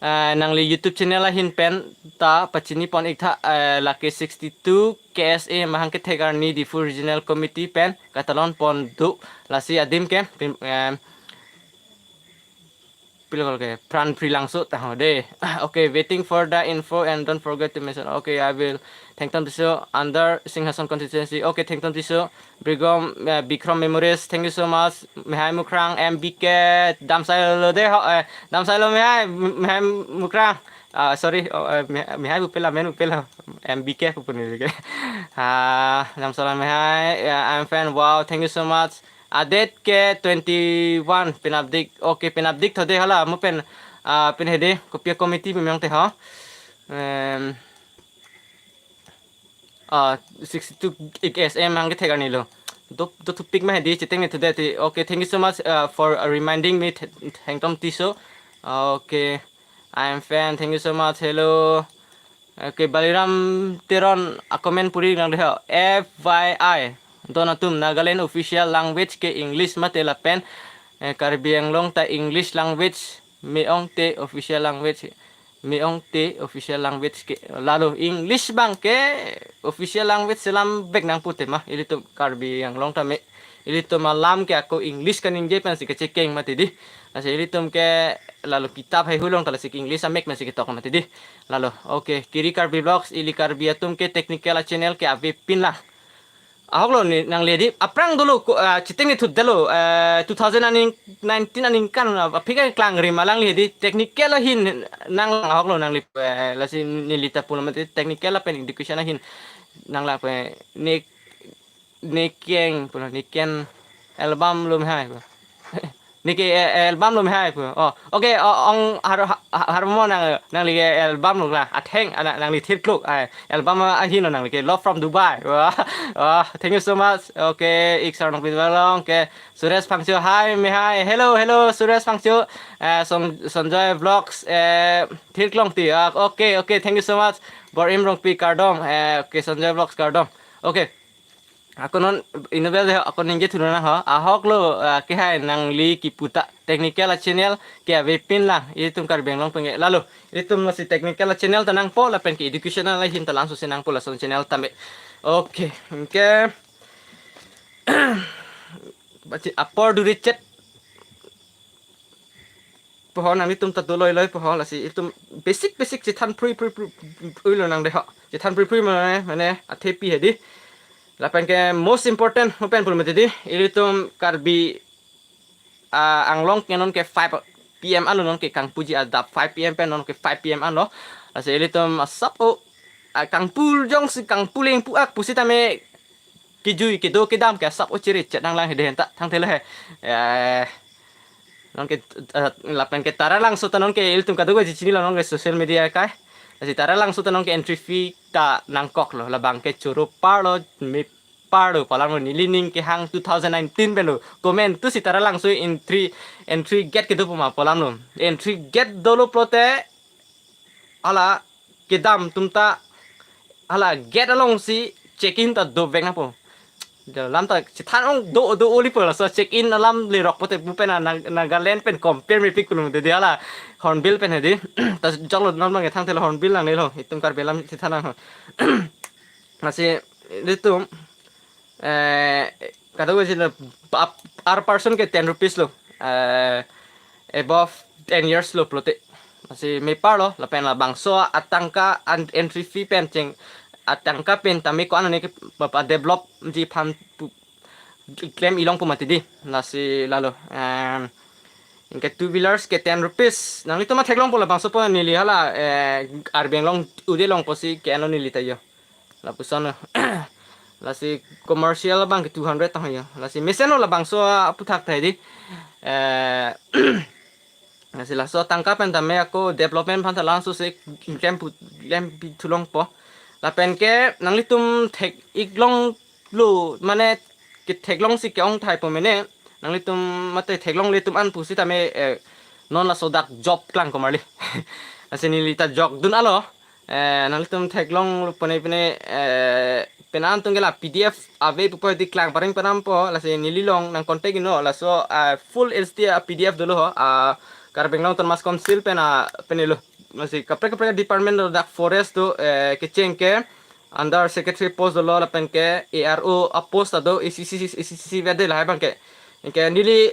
eh, nangli YouTube channel ahin pen ta pachini pon ik tha, eh, lake sixty-two K S A Mahang Kethek Arni Diphu Regional Committee pen katalon pon do lasi adim ke pin-, eh, pilo ke Pran Prilangso ta ho de. Okay, waiting for the info and don't forget to mention. Okay, I will. Thengtom Tisso under Singhason constituency. Okay, Thengtom Tisso, Brigom, eh, Bikrom Memories. Thank you so much. Mehai Mukrang, M B K, damsai lo de ho, eh, damsai lo Mehai, Mehai Mukrang. Ah, sorry, oh, eh, Mehai, Mehai pu pela, men pu pela, M B K pu puni ke. Ah, damsai lo Mehai, yeah, I'm fan. Wow, thank you so much. Adet ke twenty-one, penapdik. Okay, penapdik tho de hala, mo pen, ah, pen hede, kopi a committee pu meyong te ho. Em, ah, sixty-two K S A Mahang Kethek Arni lo. Do, do thupik ma hedi, chiteng ni today ti. Okay, thank you so much, uh, for reminding me, Th-, Thengtom Tisso. Okay, I'm fan. Thank you so much. Hello. Okay, Baliram Teron a comment puri nang deho. F Y I. Don atum Nagaland official language ke English mate lapen, eh, Karbi Anglong ta English language me-ong te official language. Me-ong te official language ke lalo English abang ke official language selam bek nangpu tema. Ilitum Karbi Anglong tame ilitum alam ke ako English kaningje pensi kechekeng mati di. Lasi ilitum ke lalo kitap hai hulong ta lasi English amek pensi ketok mati di. Lalo, okay, Kiri Karbi Vlogs, ili Karbi atum ke technical a channel ke avepin la. Ahok lo ni nangli di aphrang dolo ko, ah, chiteng ni thut dolo, eh, two thousand aning, nineteen aningkan, ah, aphi keklang rim alangli di technical ahin nang ahok lo nangli, eh, lasi neli ta pulo mati technical lapen education ahin nang la pe ni, ni keng pulo ni ken album lo Mehai pulo. Neke, eh, album lo Mehai pu. Oh, okay, oh, ong har, har, har mo nang, nangli ke album lo la. Atheng, ana, nangli thirkluk. Ai, album ahin lo nangli ke Love from Dubai. Wah, wah, thank you so much. Okay, ik sarong pit balong. Okay, Suresh Phangcho, hi, Mehai. Hello, hello, Suresh Phangcho. Eh, Son-, Sonjoy Vlogs, eh, thirklong ti. Ah, okay, okay, thank you so much. Borim Rongpi kardom. Eh, okay, Sonjoy Vlogs kardom. Okay. Ako non inobel de ako ningje thunang ho. Ahok lo, ah, ke hai nangli kipu ta technical a channel ke avepin la. Ilitum Karbi Anglong penge lalo. Ilitum lasi technical a channel ta nangpo lapen ke educational ahin ta langso si nangpo lason channel tame. Okay. Okay. Bachi apor duri chet. Poho nanglitum ta doloi loi poho lasi itum basic basic chethan phrui phrui phrui phrui lo nang deho. Chethan phrui phrui mane, mane athepi hedi. Lapen ke most important mo pen pulo mati di. Ilitum Karbi, ah, Anglong ke non ke five P M anlo non ke kangpuji adap five P M pen non ke five P M anlo. Lasi ilitum asap o, ah, kangpu jongsi kangpu leng pu ak pusitame kejui kedo kedam ke asap o chiri chet nang lang hede henta thangthelo he. Eh, non ke, eh, lapen ke Taralangso ta non ke ilitum kadokave chini lo non ke social media kai. Lasi Taralangso ta non ke entry fee ta nangkok lo labang ke choro par lo me par lo pu alam lo neli ning kehang two thousand nineteen pen lo. Comment tu si Taralangso entry, entry gate kedo pu ma pu alam lo. Entry gate dolo pulote hala kedam atum ta hala gate alongsi check in ta dovek nangpo. Lam ta chethan ong do do oli po laso check in alam lerok pote pu pen na Nagaland pen compare mepik pulo de hala Hornbill pen hedi. Ta joklo non bang thangthelo Hornbill nangne lo itum Karbi alam chethan nang. Lasi ilitum, eh, kadokave si lo, ap-, per person ke ten rupees lo. Eh, above ten years lo pulote. Lasi me par lo, lapen labangso atangka an entry fee pen cheng atangka pen tame ko-an ne ke pa, pa developji aphan pu, klem ilong pu mati di. Lasi lalo, em, anke two wheelers ke ten rupees. Nanglitum ma theklongpo labangso po neli hala, eh, Karbi Anglong ude longpo si ke-enlo neli ta yo. Lapuson lo. Lasi commercial abang ke two hundred tang yo. Lasi mesen lo labangso aputhak ta hedi. Eh, lasi laso atangka pen tame ako development aphan ta langso si klem pu, klem pi thu longpo. Lapen ke nanglitum thek ik longlo mane ketheklong si ke-ong thai po mene. Nanglitum mate theklongle atum an pusitame, eh, non laso dak job klang komarli. Lasi neli ta jokdun alo. Eh, nanglitum theklong pone pine, eh, penang atum ke la P D F ave pupo di klang pareng penang po, lasi neli along nang contact ino, laso, eh, full H D a P D F dolo ho, ah, Karbi Anglong Autonomous Council pen a, pen ilo. Lasi kaprek kaprek department do, dak forest do, eh, kecheng ke under secretary post dolo, lapen ke A R O a post do, A C C C, A C C C vede lahai abang ke. Anke neli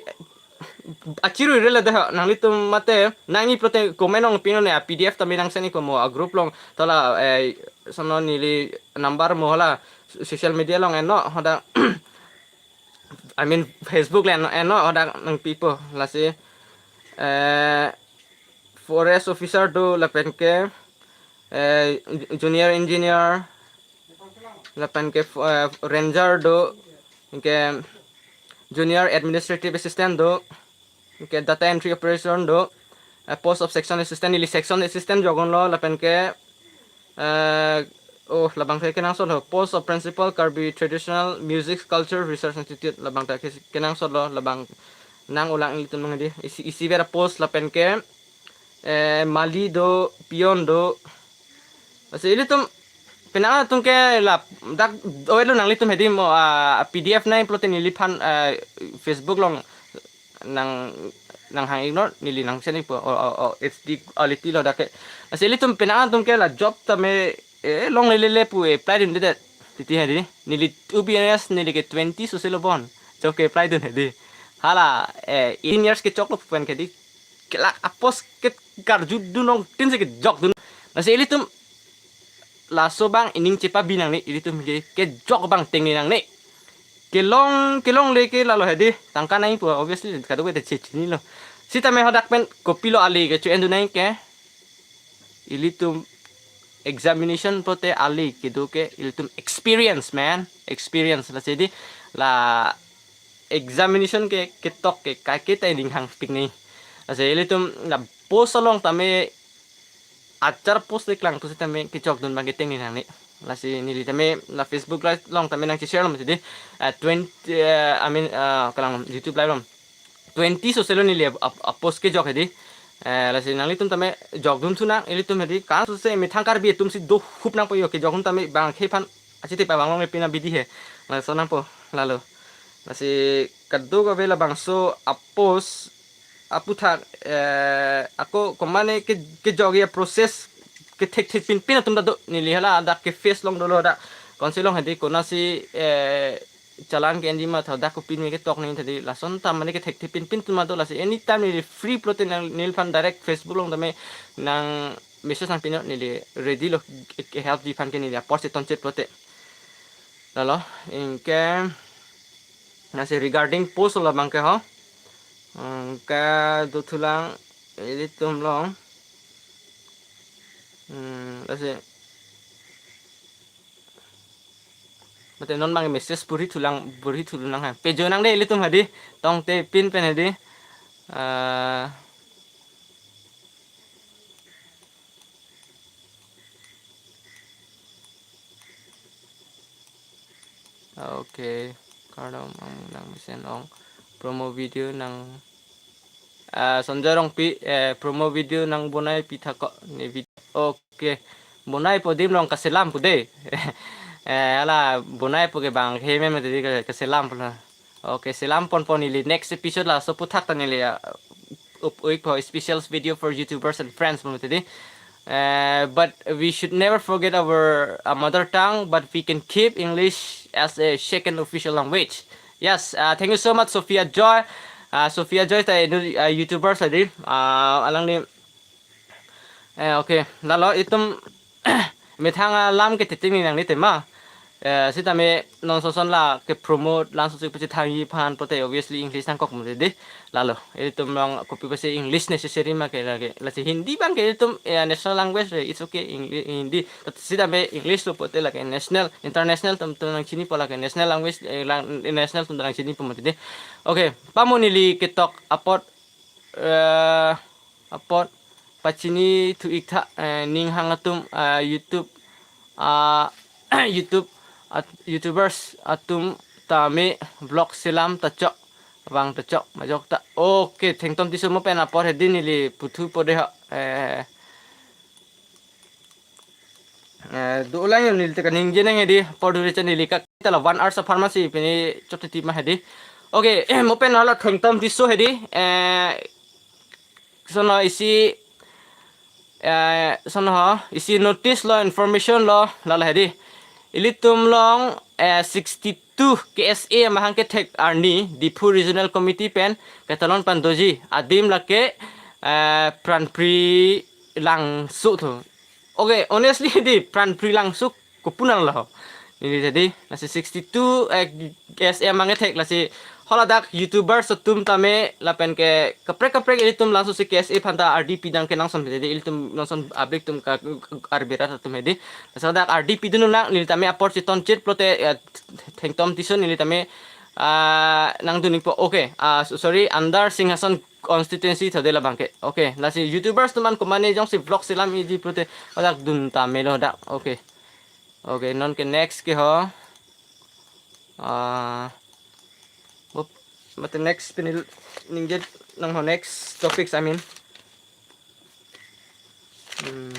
achiru rela de ho, nanglitum mate nangji pulote comment along pin non, a P D F tame nang send ikpo mo, a group along, tala, eh, sono neli number mo hala social media along eno, hadak, I mean, Facebook le eno, eno hadak nangpipo, lasi, eh, forest officer do, lapen ke, eh, junior engineer, lapen ke, eh, ranger do, anke junior administrative assistant do, anke data entry operator do, eh, post of section assistant, neli section assistant jokdunlo, lapen ke, eh, oh, labang ke kenangsot lo, post of principal Karbi Traditional Music Culture Research Institute, labang ta ke, kenangsot lo, labang nang ulang ilitum nang di, isi, isi vera post, lapen ke, eh, mali do, peon do. Lasi ilitum penang atum ke la dak oelo nanglitum hedi mo, ah, P D F nangji pulote neliphan, ah, Facebook along nang, nanghang ignore, neli nang send ikpo, o, o, o, H D quality lo dak ke. Lasi ilitum penang atum ke la job tame, eh, longle lele pu apply dundedet. Titi hedi, neli two years, neli ke twenty sose lo bon. Job ke apply dun hedi. Hala, eh, eighteen years kechoklo pu pen ke di, kelak a post ke karjudun nangtin si kejokdun. Lasi ilitum laso abang ining chepabi nangne, ilitum ke, kejok abang tengne nangne. Kelong, kelongle ke lalo hedi, tangka nangji pu, obviously, kadokave te chechinilo. Sitame hadak pen kopilo ale kecho-endun nangji ke, ilitum examination pulote ale kedo ke, ilitum experience, man. Experience, lasi di, la examination ke, ketok ke, kaiketa ining hangpik nangji. Lasi ilitum la post along tame, achar post le klang tu sitame kejokdun abang ke tengne nangne. Lasi neli tame la Facebook live along tame nang share lo mesti di. Eh, twenty, eh, I mean, eh, kalang YouTube live along. Twenty sose lo neli ap-, ap-, post kejok hedi. Eh, lasi nanglitum tame jokdun thu nang, ilitum hedi. Kan sose methang Karbi atum si dohup nangpo jo, kejokdun tame bang khephan achi te pa bang long pina bidi he. Laso nangpo lalo. Lasi kadokave labangso a post aputhak, eh, ako komane ke, kejokji a process kethekthek pinpin atum ta do, neli hala dak ke face along dolo dak. Konsi along hedi konasi, eh, challan ke-enji ma tha dak kopine ketok nangji hedi, lason ta mane kethekthek pinpin atum ta do, lasi anytime neli free pulote nang neliphan direct Facebook along tame nang message nangpin non, neli ready lo ke-helpji aphan ke, neli a post chetongchot pulote. Lalo, anke, lasi regarding post labang ke ho. Anke do thulang, ilitum along. Hmm, lasi. Mate non abang message puri thulang, puri thulang ha. Pejo nang de ilitum hedi, tongte pin pen hedi. Ah, okay. Kardom ang nang mesen ong promo video nang, ah, Sonjay Rongpi, eh, promo video nang bonai pi thak ko ne video. Okay. Bonaipo adim along kaselam pu de. Eh, hala bonaipo ke bang he meme tadi ke, kaselam pu la. Okay, selam ponpo, neli next episode laso aputhak ta neli, ah, up-, upload po special video for YouTubers and friends pu tadi. Eh, but we should never forget our, uh, mother tongue, but we can keep English as a second official language. Yes, uh, thank you so much, Sophia Joy. Uh, Sophia Joy ta, uh, YouTubers tadi. Uh, alangli, eh, okay, lalo itum methang alam ke titing ni nang ni tema. Eh, sitame non soson la ke promote lang sosi pachethangji aphan pulote obviously English nangkok mati di. Lalo, ilitum along kopi pasi English necessary ma ke lake. Lasi Hindi abang ke ilitum, eh, national language, eh, it's okay, Eng-, Hindi. Tat sitame English lo pulote lake national, international atum, atum nangchinipo, lake national language, eh, lang, national atum nangchinipo mati di. Okay, pamo neli ketok apot, eh, apot pachini thu-ik tha, eh, ning hang atum, eh, YouTube, ah, YouTube, at-, YouTubers atum tame vlog selam ta chok, vang ta chok, majok ta. Okay, Thengtom Tisso mo pen apor hedi neli puthupo de ho, eh, Eh, dolang yo neli tekan ningje nang hedi, apor duri chan neli kak tala one hour sa pharmacy pini chot titi ma hedi. Okay, mo pen hala Thengtom Tisso hedi. Eh, sono isi, eh, sono ho, isi notice lo, information lo, lala hedi. Ilitum along, eh, sixty-two K S A amahang kethek arni, Diphu Regional Committee pen ketalon pon doji. Adim lake, eh, Pranpri Langso thu. Okay, honestly, di Pranpri Langso kopunan lo. Neli jadi, lasi sixty-two, eh, K S A amahang kethek, lasi haladak YouTubers atum tame lapen ke kaprek kaprek ilitum laso si K S A aphanta ardi pidam kenangsot hedi, ilitum lason ablik atum ka arbirat atum hedi. Lasi dak ardi pidun nang neli tame apor chiton chit pulote, eh, Thengtom Tisso neli tame, ah, nangdun ikpo. Okay, ah, so-, sorry, under Singhason constituency thode labang ke. Okay, lasi YouTubers atum an komane jongsi vlog selam iji pulote haladak dun tame lo dak. Okay. Okay, non ke next ke ho. Ah, up, mate next pini ningje nang ho, next topics, I mean. Hmm.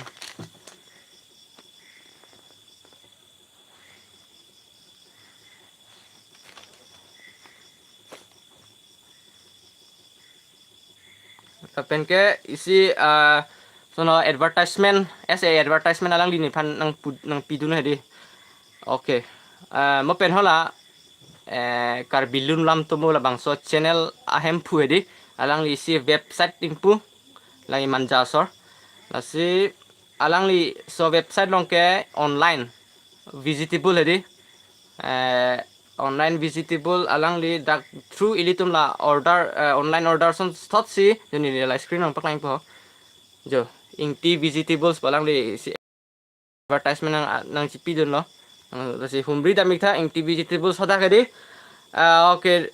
Lapen ke isi, ah, sono advertisement, S A advertisement alangli nephan nang pu-, nangpidun hedi. Okay. Ah, mo pen hala, eh, Karbi Lun Lam Tomo labangso channel ahemphu hedi. Alangli isi website ingpu, alangli Manja asor. Lasi alangli so website along ke online visitable hedi. Eh, online visitable alangli dak through ilitum la order, eh, online order ason thotsi, jo neli la screen along paklang po. Jo, Ingti Vegetables pu alangli si advertisement nang, nangchipidun lo. Nang, lasi humri dam ik tha, Ingti Vegetables hadak hedi. Ah, okay.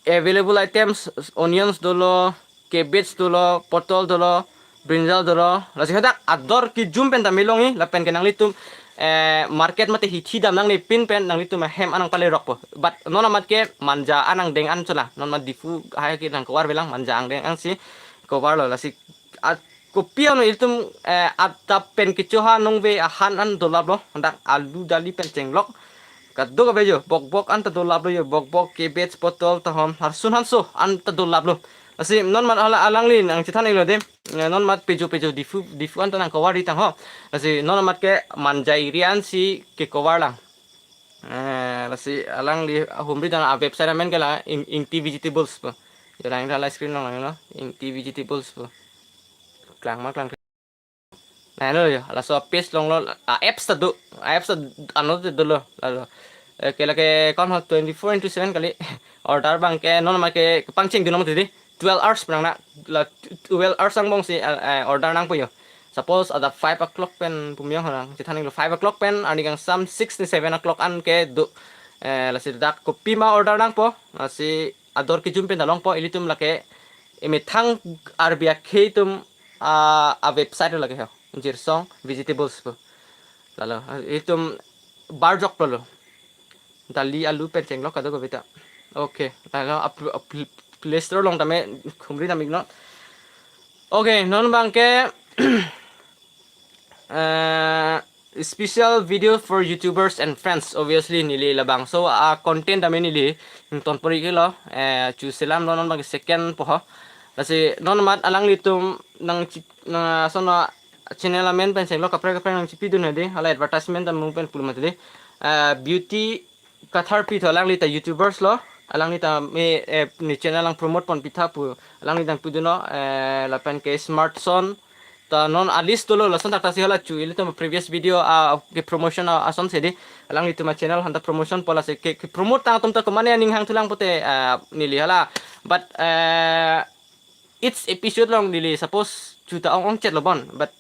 Available items, onions dolo, cabbage dolo, potol dolo, brinjal dolo. Lasi hadak ador kejum pen tame longji, lapen ke nanglitum, eh, market mate hithi dam nangne pin pen nanglitum ahem an nangpalerokpo. But non amat ke Manja an angdeng an chola. Non amat Diphu hai ke nangkovar velang, Manja angdeng ansi kovar lo. Lasi at kopi ano ilitum, eh, adap pen kechoha nongve ahan an dolap lo, dak alu dali pen chenglok. Kadokave jo, bokbok an ta dolap lo jo, bokbok, cabbage, potol, tahom, harsun hanso an ta dolap lo. Lasi non amat hala alangli nangchethan iklo de, eh, non amat pejo pejo Diphu, Diphu an ta nangkovar ri tang ho. Lasi non amat ke Manja area ansi kekovar lang. Eh, lasi alangli humri dam a website amen ke la Ing-, Ingti Vegetables pu. Jo lang hala screen along lang lo, Ingti Vegetables pu. Klang ma klang. Nah, lo jo, laso page along lo, ah, apps ta do, ah, apps ta ano te dolo, lalo. Eh, ke lake kon ho twenty-four into seven kali. Order abang ke non amat ke pangcheng dun amat hedi. Twelve hours pu nang na, la twelve hours angbong si, eh, eh, order nangpo jo. Suppose adap five o'clock pen pu mi-ong ho nangchethan iklo, five o'clock pen arni kangsam six ni seven o'clock an ke do, eh, lasi dak kopima order nangpo, lasi ador kejum pen ta longpo, ilitum lake emethang Karbi akhei atum, ah, a website lake ho, Jirsong Vegetables pu. Lalo, ilitum barjok lo lo. Dali alu pen chenglok kadokave ta. Okay, lalo ap-, ap-, Play Store along tame humri dam iknon. Okay, non abang ke, eh, special video for YouTubers and friends. Obviously, neli labangso a content tame neli nington pori ke lo, eh, chu selam lo, non abang ke second po ho. Lasi non amat alanglitum nang chi-, nang sono channel amen pen chenglok kaprek kaprek nangchipidun hedi, hala advertisement ta mo pen pulo mati di. Eh, Beauty Katharpi thu alangli ta YouTubers lo, alangli ta me, eh, ne channel nangpromote ponpi tha pu, alangli nangpidunlo, eh, lapen ke Smart Son, ta non a list dolo, lason dak ta si hala chu, ilitum previous video, ah, ke promotion, ah, ason si di, alanglitum a channel aphanta promotion po, lasi ke, kepromote tang atum ta komane aning hangthulang pote, ah, neli hala, but, eh, each episode along neli suppose chu ta ong ong chet lo bon, but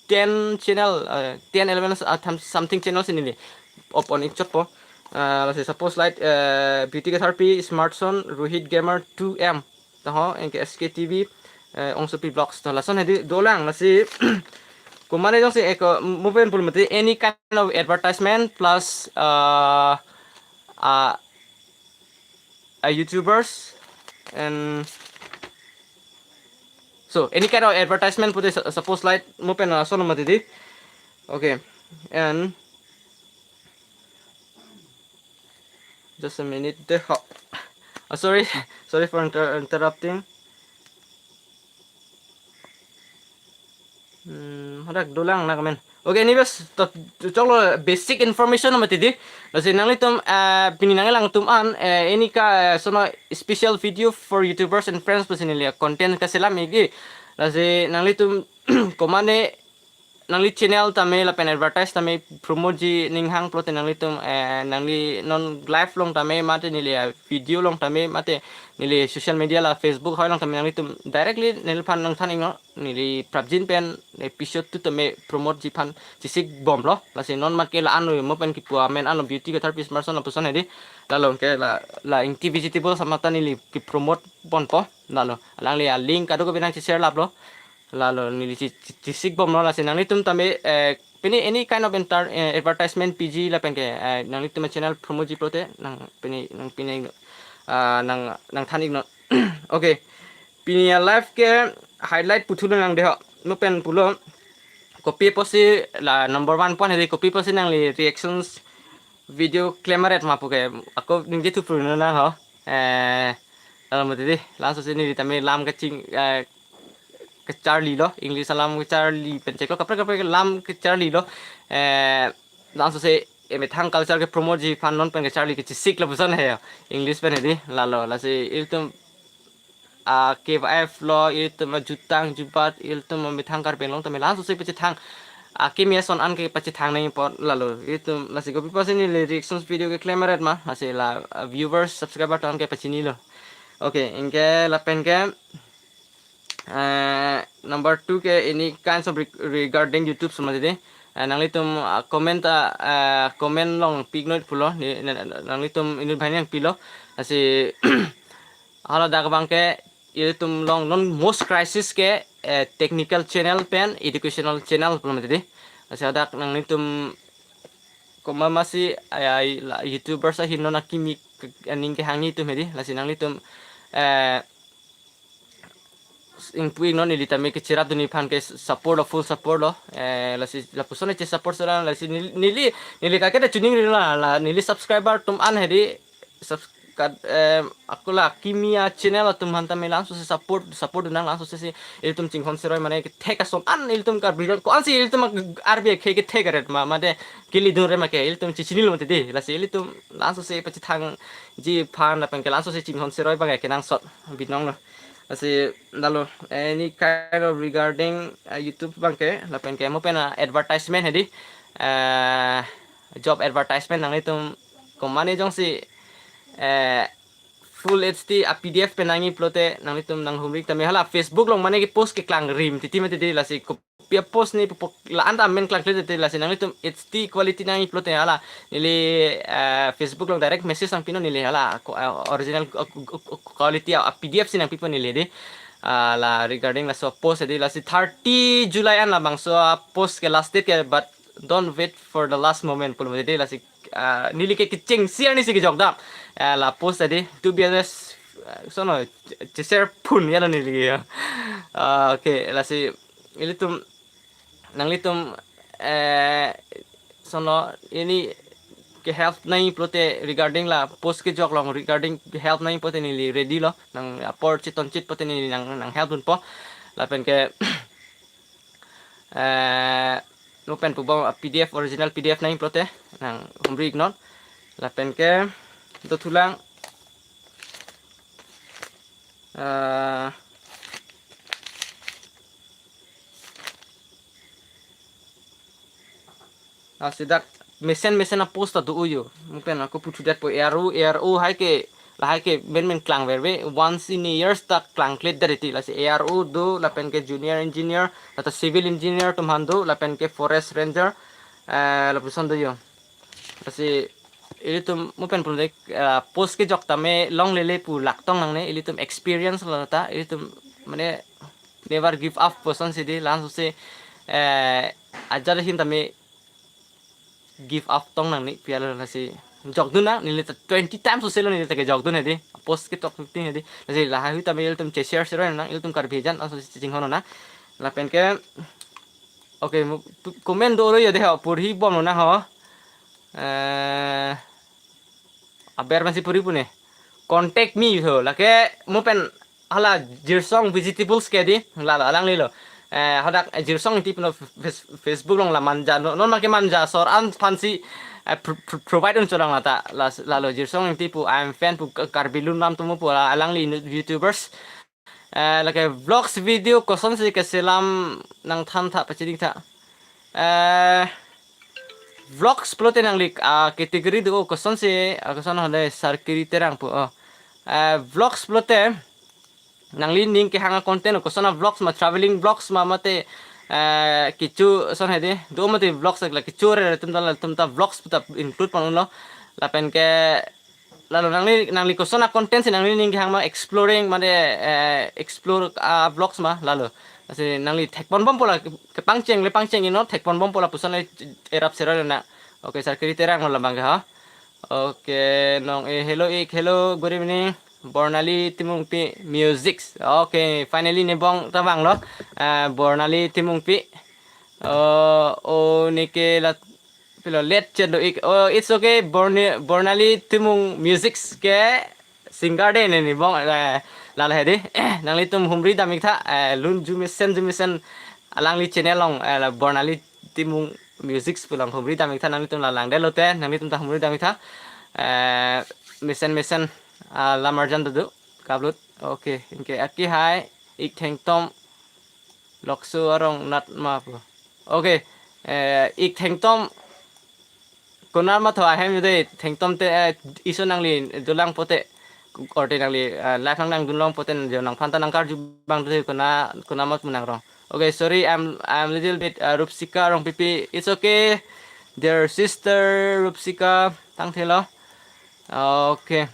ten channel, eh, ten eleven, ah, tham-, something channel si neli open ik chot po. Ah, lasi suppose like, eh, Beauty Katharpi, Smart Son, Rohit Gamer two M, taho, anke S K T V, eh, Ongsopi Vlogs, to lason hedi dolang, lasi komane jongsi eko mo pen pulo mati, any kind of advertisement plus, ah, ah, ah, YouTubers and so any kind of advertisement pute su-, suppose like mo pen, ah, sono mati di. Okay, and just a minute. De ho. Oh, sorry, sorry for inter- interrupting. Hmm, hadak dolang na kamen. Okay, anyways, to choklo basic information mati di. Lasi nanglitum, eh, pini nanglang atum an, eh, ini ka, eh, sono special video for YouTubers and friends pusi neli content kaselam igi. Lasi nanglitum komane nangli channel tame lapen advertise tame promote ji ning hang pulote nanglitum, eh, nangli non live along tame mate neli, eh, video along tame mate neli social media la Facebook hoi along tame nanglitum directly neliphan nangthan ingno, neli prapjin pen episode two tame promote ji aphan chesik bomlo. Lasi non mate la-an lo mo pen kipu amen anlo Beauty Kathar Pismar son lapuson hedi. Lalo ke la, la Ingti Vegetable samata neli ki promote ponpo. Lalo alangli a link kadokave nangcheshare laplo. Lalo neli che- che- chesik bomlo. Lasi nanglitum tame, eh, pini any kind of enter- eh, advertisement piji lapen ke, eh, nanglitum channel promote ji pulote nang pini nang pini, ah, nang nangthan iknon. Okay. Pini a live ke highlight puthulo nang deho. Mo pen pulo kopi pusi la number one point hedi, kopi pusi nangli reactions video klem-aret ma pu ke. Ako ningje thu pru nang ho. Eh, lalo mati di, laso si neli tame lam kaching, eh, kacharlilo, English alam kacharli pen cheklo, kaprek kaprek lam kacharlilo. Eh, laso si emethang culture ke promote ji aphan non pen kacharli kachesik lapuson he, English pen hedi. Lalo lasi ilitum a K Y F lo, ilitum a jutang jubat, ilitum a methang Karbi Anglong tame laso si pachethang, a kimi ason an ke pachethang nangji apot. Lalo ilitum lasi kopi pusi neli reactions video ke klem-aret ma, lasi la, uh, viewers, subscriber atum ke pachinilo. Okay, anke lapen ke, eh, number two ke any kinds of re- regarding YouTube semua tadi. Eh, nanglitum, ah, comment, ah, eh, comment along pi iknon pulo, ni- na- na- nanglitum inut banghini nangpilo. Lasi hala dak abang ke ilitum along non most crisis ke, eh, technical channel pen educational channel pulo mati di. Lasi hadak nanglitum komat masi, ai, ai, la YouTubers ahin non akimi ke- aning kehangji atum hedi. Lasi nanglitum, eh, ingpu iknon, neli tame kachirap dunji aphan ke support lo, full support lo. Eh, lasi lapuson che support selang, lasi neli neli neli kake da chuning rila la neli subscriber atum an hedi, subs- kad- eh, ako la kimi a channel atum aphan tame laso si support, support dun nang laso si, si ilitum chinghon seroi mane kethek ason an ilitum Karbi ko-an si ilitum Karbi akhei kethek aret ma mate kili dun re ma ke ilitum chechinilo mati di. Lasi ilitum laso si pachethang ji aphan lapen ke laso si chinghon seroi abang ke kenangsot binong lo. Lasi lalo any kind of regarding, uh, YouTube abang ke lapen ke mo pen, uh, advertisement hedi, uh, job advertisement nanglitum komane jongsi, eh, full H D a P D F pen nangji pulote nanglitum nanghumri ik tame hala Facebook along mane ke post keklang rim titi mati di. Lasi kopi a post ni pupo la-an ta amen klangkle titi, lasi nanglitum H D quality nangji pulote hala neli, eh, Facebook along direct message nangpinon neli hala ko- eh, original, eh, quality a P D F si nangpipo neli di. Ah, la regarding laso post di, lasi thirty July an labangso a post ke last date ke, but don't wait for the last moment pulo mati di. Lasi, ah, neli ke kechengsi arni si kejok dam, eh, la post di, to be honest, eh, sono che- che-share phun ya lo neli ya. Ah, okay, lasi ilitum nanglitum, eh, sono ini ke help nangji pulote regarding la post kejok along regarding ke help nangji pulote neli ready lo, nang apor chiton chit pulote neli nang nang help dunpo. Lapen ke, eh, mo pen pubom a P D F, original P D F nangji pulote nanghumri iknon. Lapen ke dothulang, eh, lasi dak mesen mesen a post ta do uyo. Mo pen ako puthudetpo A R O, A R O hai ke, lahai ke menmen klangverve, once in a year ta klangkledet titi. Lasi A R O do, lapen ke junior engineer, lata civil engineer atum aphan do, lapen ke forest ranger, eh, lapuson do yo. Lasi ilitum mo pen pulo dek, eh, post kejok tame longlele pu laktong nangne, ilitum experience lo ta, ilitum mane never give up puson si di, laso si, eh, ajat ahin tame give up tong nangne, pi alo lasi jokdun nang, neli ta twenty times sose lo neli ta kejokdun hedi, post ketok tin hedi, lasi lahai hui tame ilitum che-share share nang, ilitum Karbi ajan aso si chinghon nang, lapen ke Okay, mo-, pu-, comment do ro yo de ho, purhi bomlo nang ho. Eh, aber masi purhi pu ne. Contact me ho, lake mo pen hala Jirsong Vegetables ke di, lalo alanglilo. Eh, hadak, eh, Jirsong Ingti pu no Fes-, Facebook along la manja, no, non make manja sor an aphansi, eh, pro-, pro-, provide un chorang lata, la, lalo Jirsong Ingti pu, I am fan pu Ka-, Karbi Lun Ram Tumu pu la alangli nu-, YouTubers. Eh, lake vlogs video kosonsi keselam nangthan tha, pachini tha. Eh, vlogs pulote nangli, ah, category do kosonsi, ah, koson hole Sarkiri Terang pu, oh. Eh, vlogs pulote nangli ning kehang a-content, koson a-vlogs ma, traveling vlogs ma, mate, eh, kecho son hedi, do mate vlogs la kecho re, latum ta, latum ta vlogs puta include pon unlo. Lapen ke, lalo nangli, nangli koson a-content si nangli ning kehang ma, exploring, mate, eh, explore a-vlogs ma, lalo. Lasi nangli thekpon bompo la, kepangcheng le pangcheng ino, thekpon bompo lapuson le erap seroi na. Okay, Sarkiri Terang lo labang ke ha. Okay, nong e, hello ik, hello, good evening. Bornali Timungpi Musics. Okay, finally ne bong ta vanglo. Eh, Bornali Timungpi. Oh, oh, ne ke la, pilo, let chen do ik. Oh, it's okay. Borni-, Bornali Timung Musics ke singer de ne ne bong, eh, lalo hedi. Nanglitum humri dam ik tha, eh, lun jumesen jumesen alangli channel along, eh, la Bornali Timung Musics pu along humri dam ik tha, nanglitum la langdet lote, nanglitum ta humri dam ik tha. Eh, mesen mesen, ah, lam arjan do do, kaplut. Okay, anke aki hai, ik thengtom, lokso arong nat ma pu. Okay, eh, ik thengtom, konat ma tho ahem de, thengtom te, eh, iso nangli dolang pote, orte nangli, eh, live nang nangdun long pote, jo nangphan ta nangkarju abang de, kona, kona mat menang rong. Okay, sorry, I'm, I'm little bit, uh, Rupsika Rongpipi. It's okay, dear sister Rupsika. Thangthelo. Okay.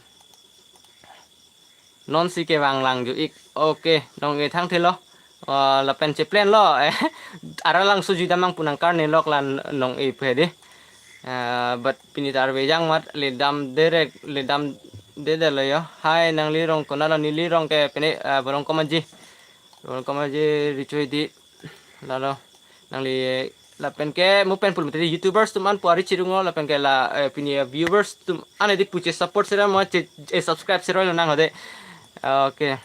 Nonsi kevang lang ju ik. Okay, nong e thangthelo. Uh, lapen cheplen lo. Eh, ara langso jui damnang pu nangkarne lok la nong e pu hedi. Uh, but pini ta arve jang mat, le damde re, le damde de lo yo. Hai, nangli rong konatlo, neli rong ke pine, uh, Borong Komaji. Borong Komaji Richoi di. Lalo nangli lapen ke mo pen pulo mate YouTubers atum an pu ari chirung lo, lapen ke la, eh, pini viewers atum an hedi pu che support seroi mo che, eh, subscribe seroi lo nang hode. Okay.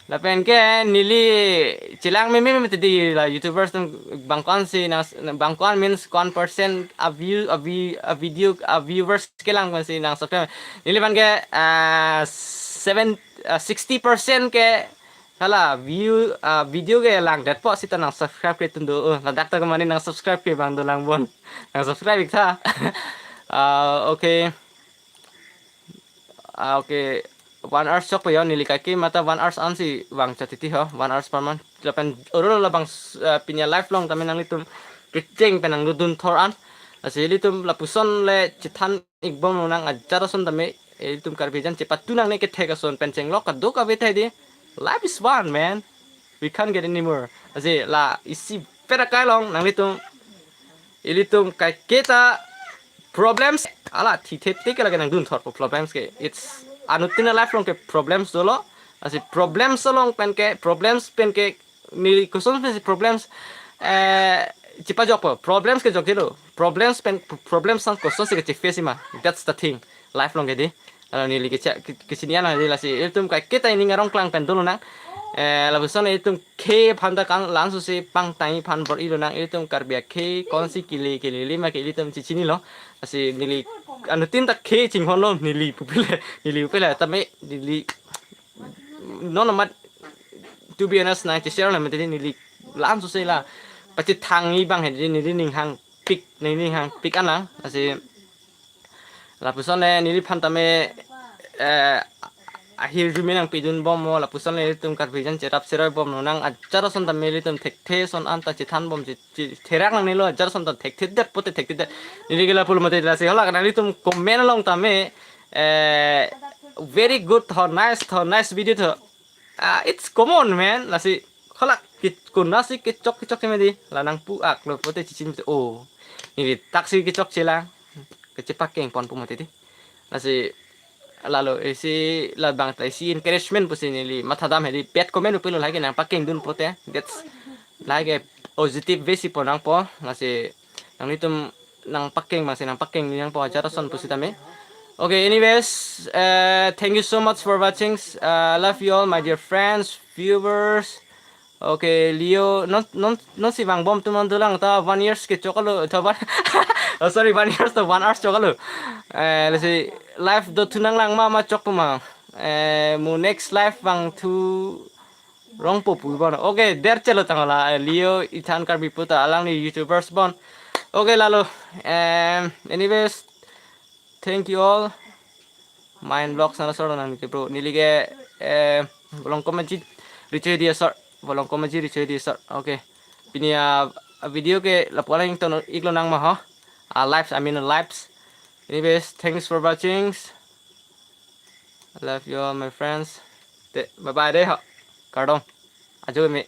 Lapen ke neli chelang meme mate di la YouTubers atum bang ko-an si nang, bang ko-an means ko-an percent a view, a vi-, a video, a viewers kelang ko-an si nang subscribe. Neli aphan ke, ah, seven, ah, sixty percent ke hala view, ah, video ke langdetpo sita nang subscribe kretun do. Oh, ladak ta kemani nang subscribe ke bang dolang bon. Nang subscribe ik tha. Ah, okay. Ah, okay. One hour chok pe yo, neli kaike mata one hour ansi vang chatiti ho, one hour per month. Lapen oro labang, ah, pini a-live along tame nanglitum kecheng pen nangdun thor an. Lasi ilitum lapuson le chethan ik bomlo nang, ajat ason tame, eh, ilitum Karbi jan chepatu nangne kethek ason pen chenglok kadokave thai di. Life is one, man. We can't get any more. Lasi la isi pera kai along nanglitum, ilitum kaike ta problems, hala thithe te ke lake nangdun thor po problems ke. It's anuttin a-life along ke problems dolo. Lasi problems along pen ke, problems pen ke neli koson pensi problems, eh, chepajokpo. Problems ke jokjelo. Problems pen, problems sang kosonsi kecheface ma. That's the thing. Life along ke di. Alo neli kecha-, ke-, kechini an hedi, lasi ilitum kaike ta ining arong klang pen dolo nang. Eh, lapuson ilitum khei aphan ta kang langso si pangtang aphan bor-ilo nang, ilitum Karbi akhei ko-ansi kele, kelele ma ke ilitum chechinilo. Lasi neli anuttin ta khei chinghonlo, neli pupile, neli pupile tame neli, non amat, to be honest, nang che-share lo mate di, neli langso si la pachethang abang hedi neli ning hangpik, neli ning hangpik an nang. Lasi lapuson le neliphan tame, eh, ahirjume nangpidun bomlo, lapuson le ilitum Karbi jan cherap seroi bomlo nang, ajat ason tame ilitum thekthe ason an ta chethan bom che, che, therak nangnelo, ajat ason ta thekthedet pote thekthedet. Neli ke lapu lo mate, lasi hala ka nanglitum comment along tame, eh, very good tho, nice tho, nice video tho. Ah, it's common, man. Lasi hala ke, konatsi kechok kechok che medi, la nangpu-ak lo pote chechin te, oh, neli taksi kechokche lang, kechepakeng pon pu mate di. Lasi lalo isi labang ta isi encouragement pusi neli mathadam hedi, bad comment upilo lake nangpakengdun pote. That's like a positive way si pon nangpo, lasi nanglitum nangpakeng, masi nangpakeng nangpo ajat ason pusitame. Okay, anyways, uh, thank you so much for watching. Uh, love you all, my dear friends, viewers. Okay, Leo, non non non si vangbom atum non dolang ta one years ke choklo, ta one, oh, sorry, one years to one hours choklo. Eh, lasi live do thu nanglang ma ma chok ma. Eh, mo next live vangthu rongpo pu bon. Okay, der chelo tangla, eh, Leo Ethan Karbi puta alangli YouTubers bon. Okay, lalo. Um, anyways, thank you all. Main vlog sana soro nang ke bro. Neli ke, eh, Volongkom Aji reach-oi di asor. Volongkom Aji reach-oi di asor. Okay. Pini a, a video ke lapu alang ton iklo nang ma ho. A lives, I mean lives. Anyways, thanks for watching. I love you all, my friends. Te, bye bye de ho. Kardom. Ajo me.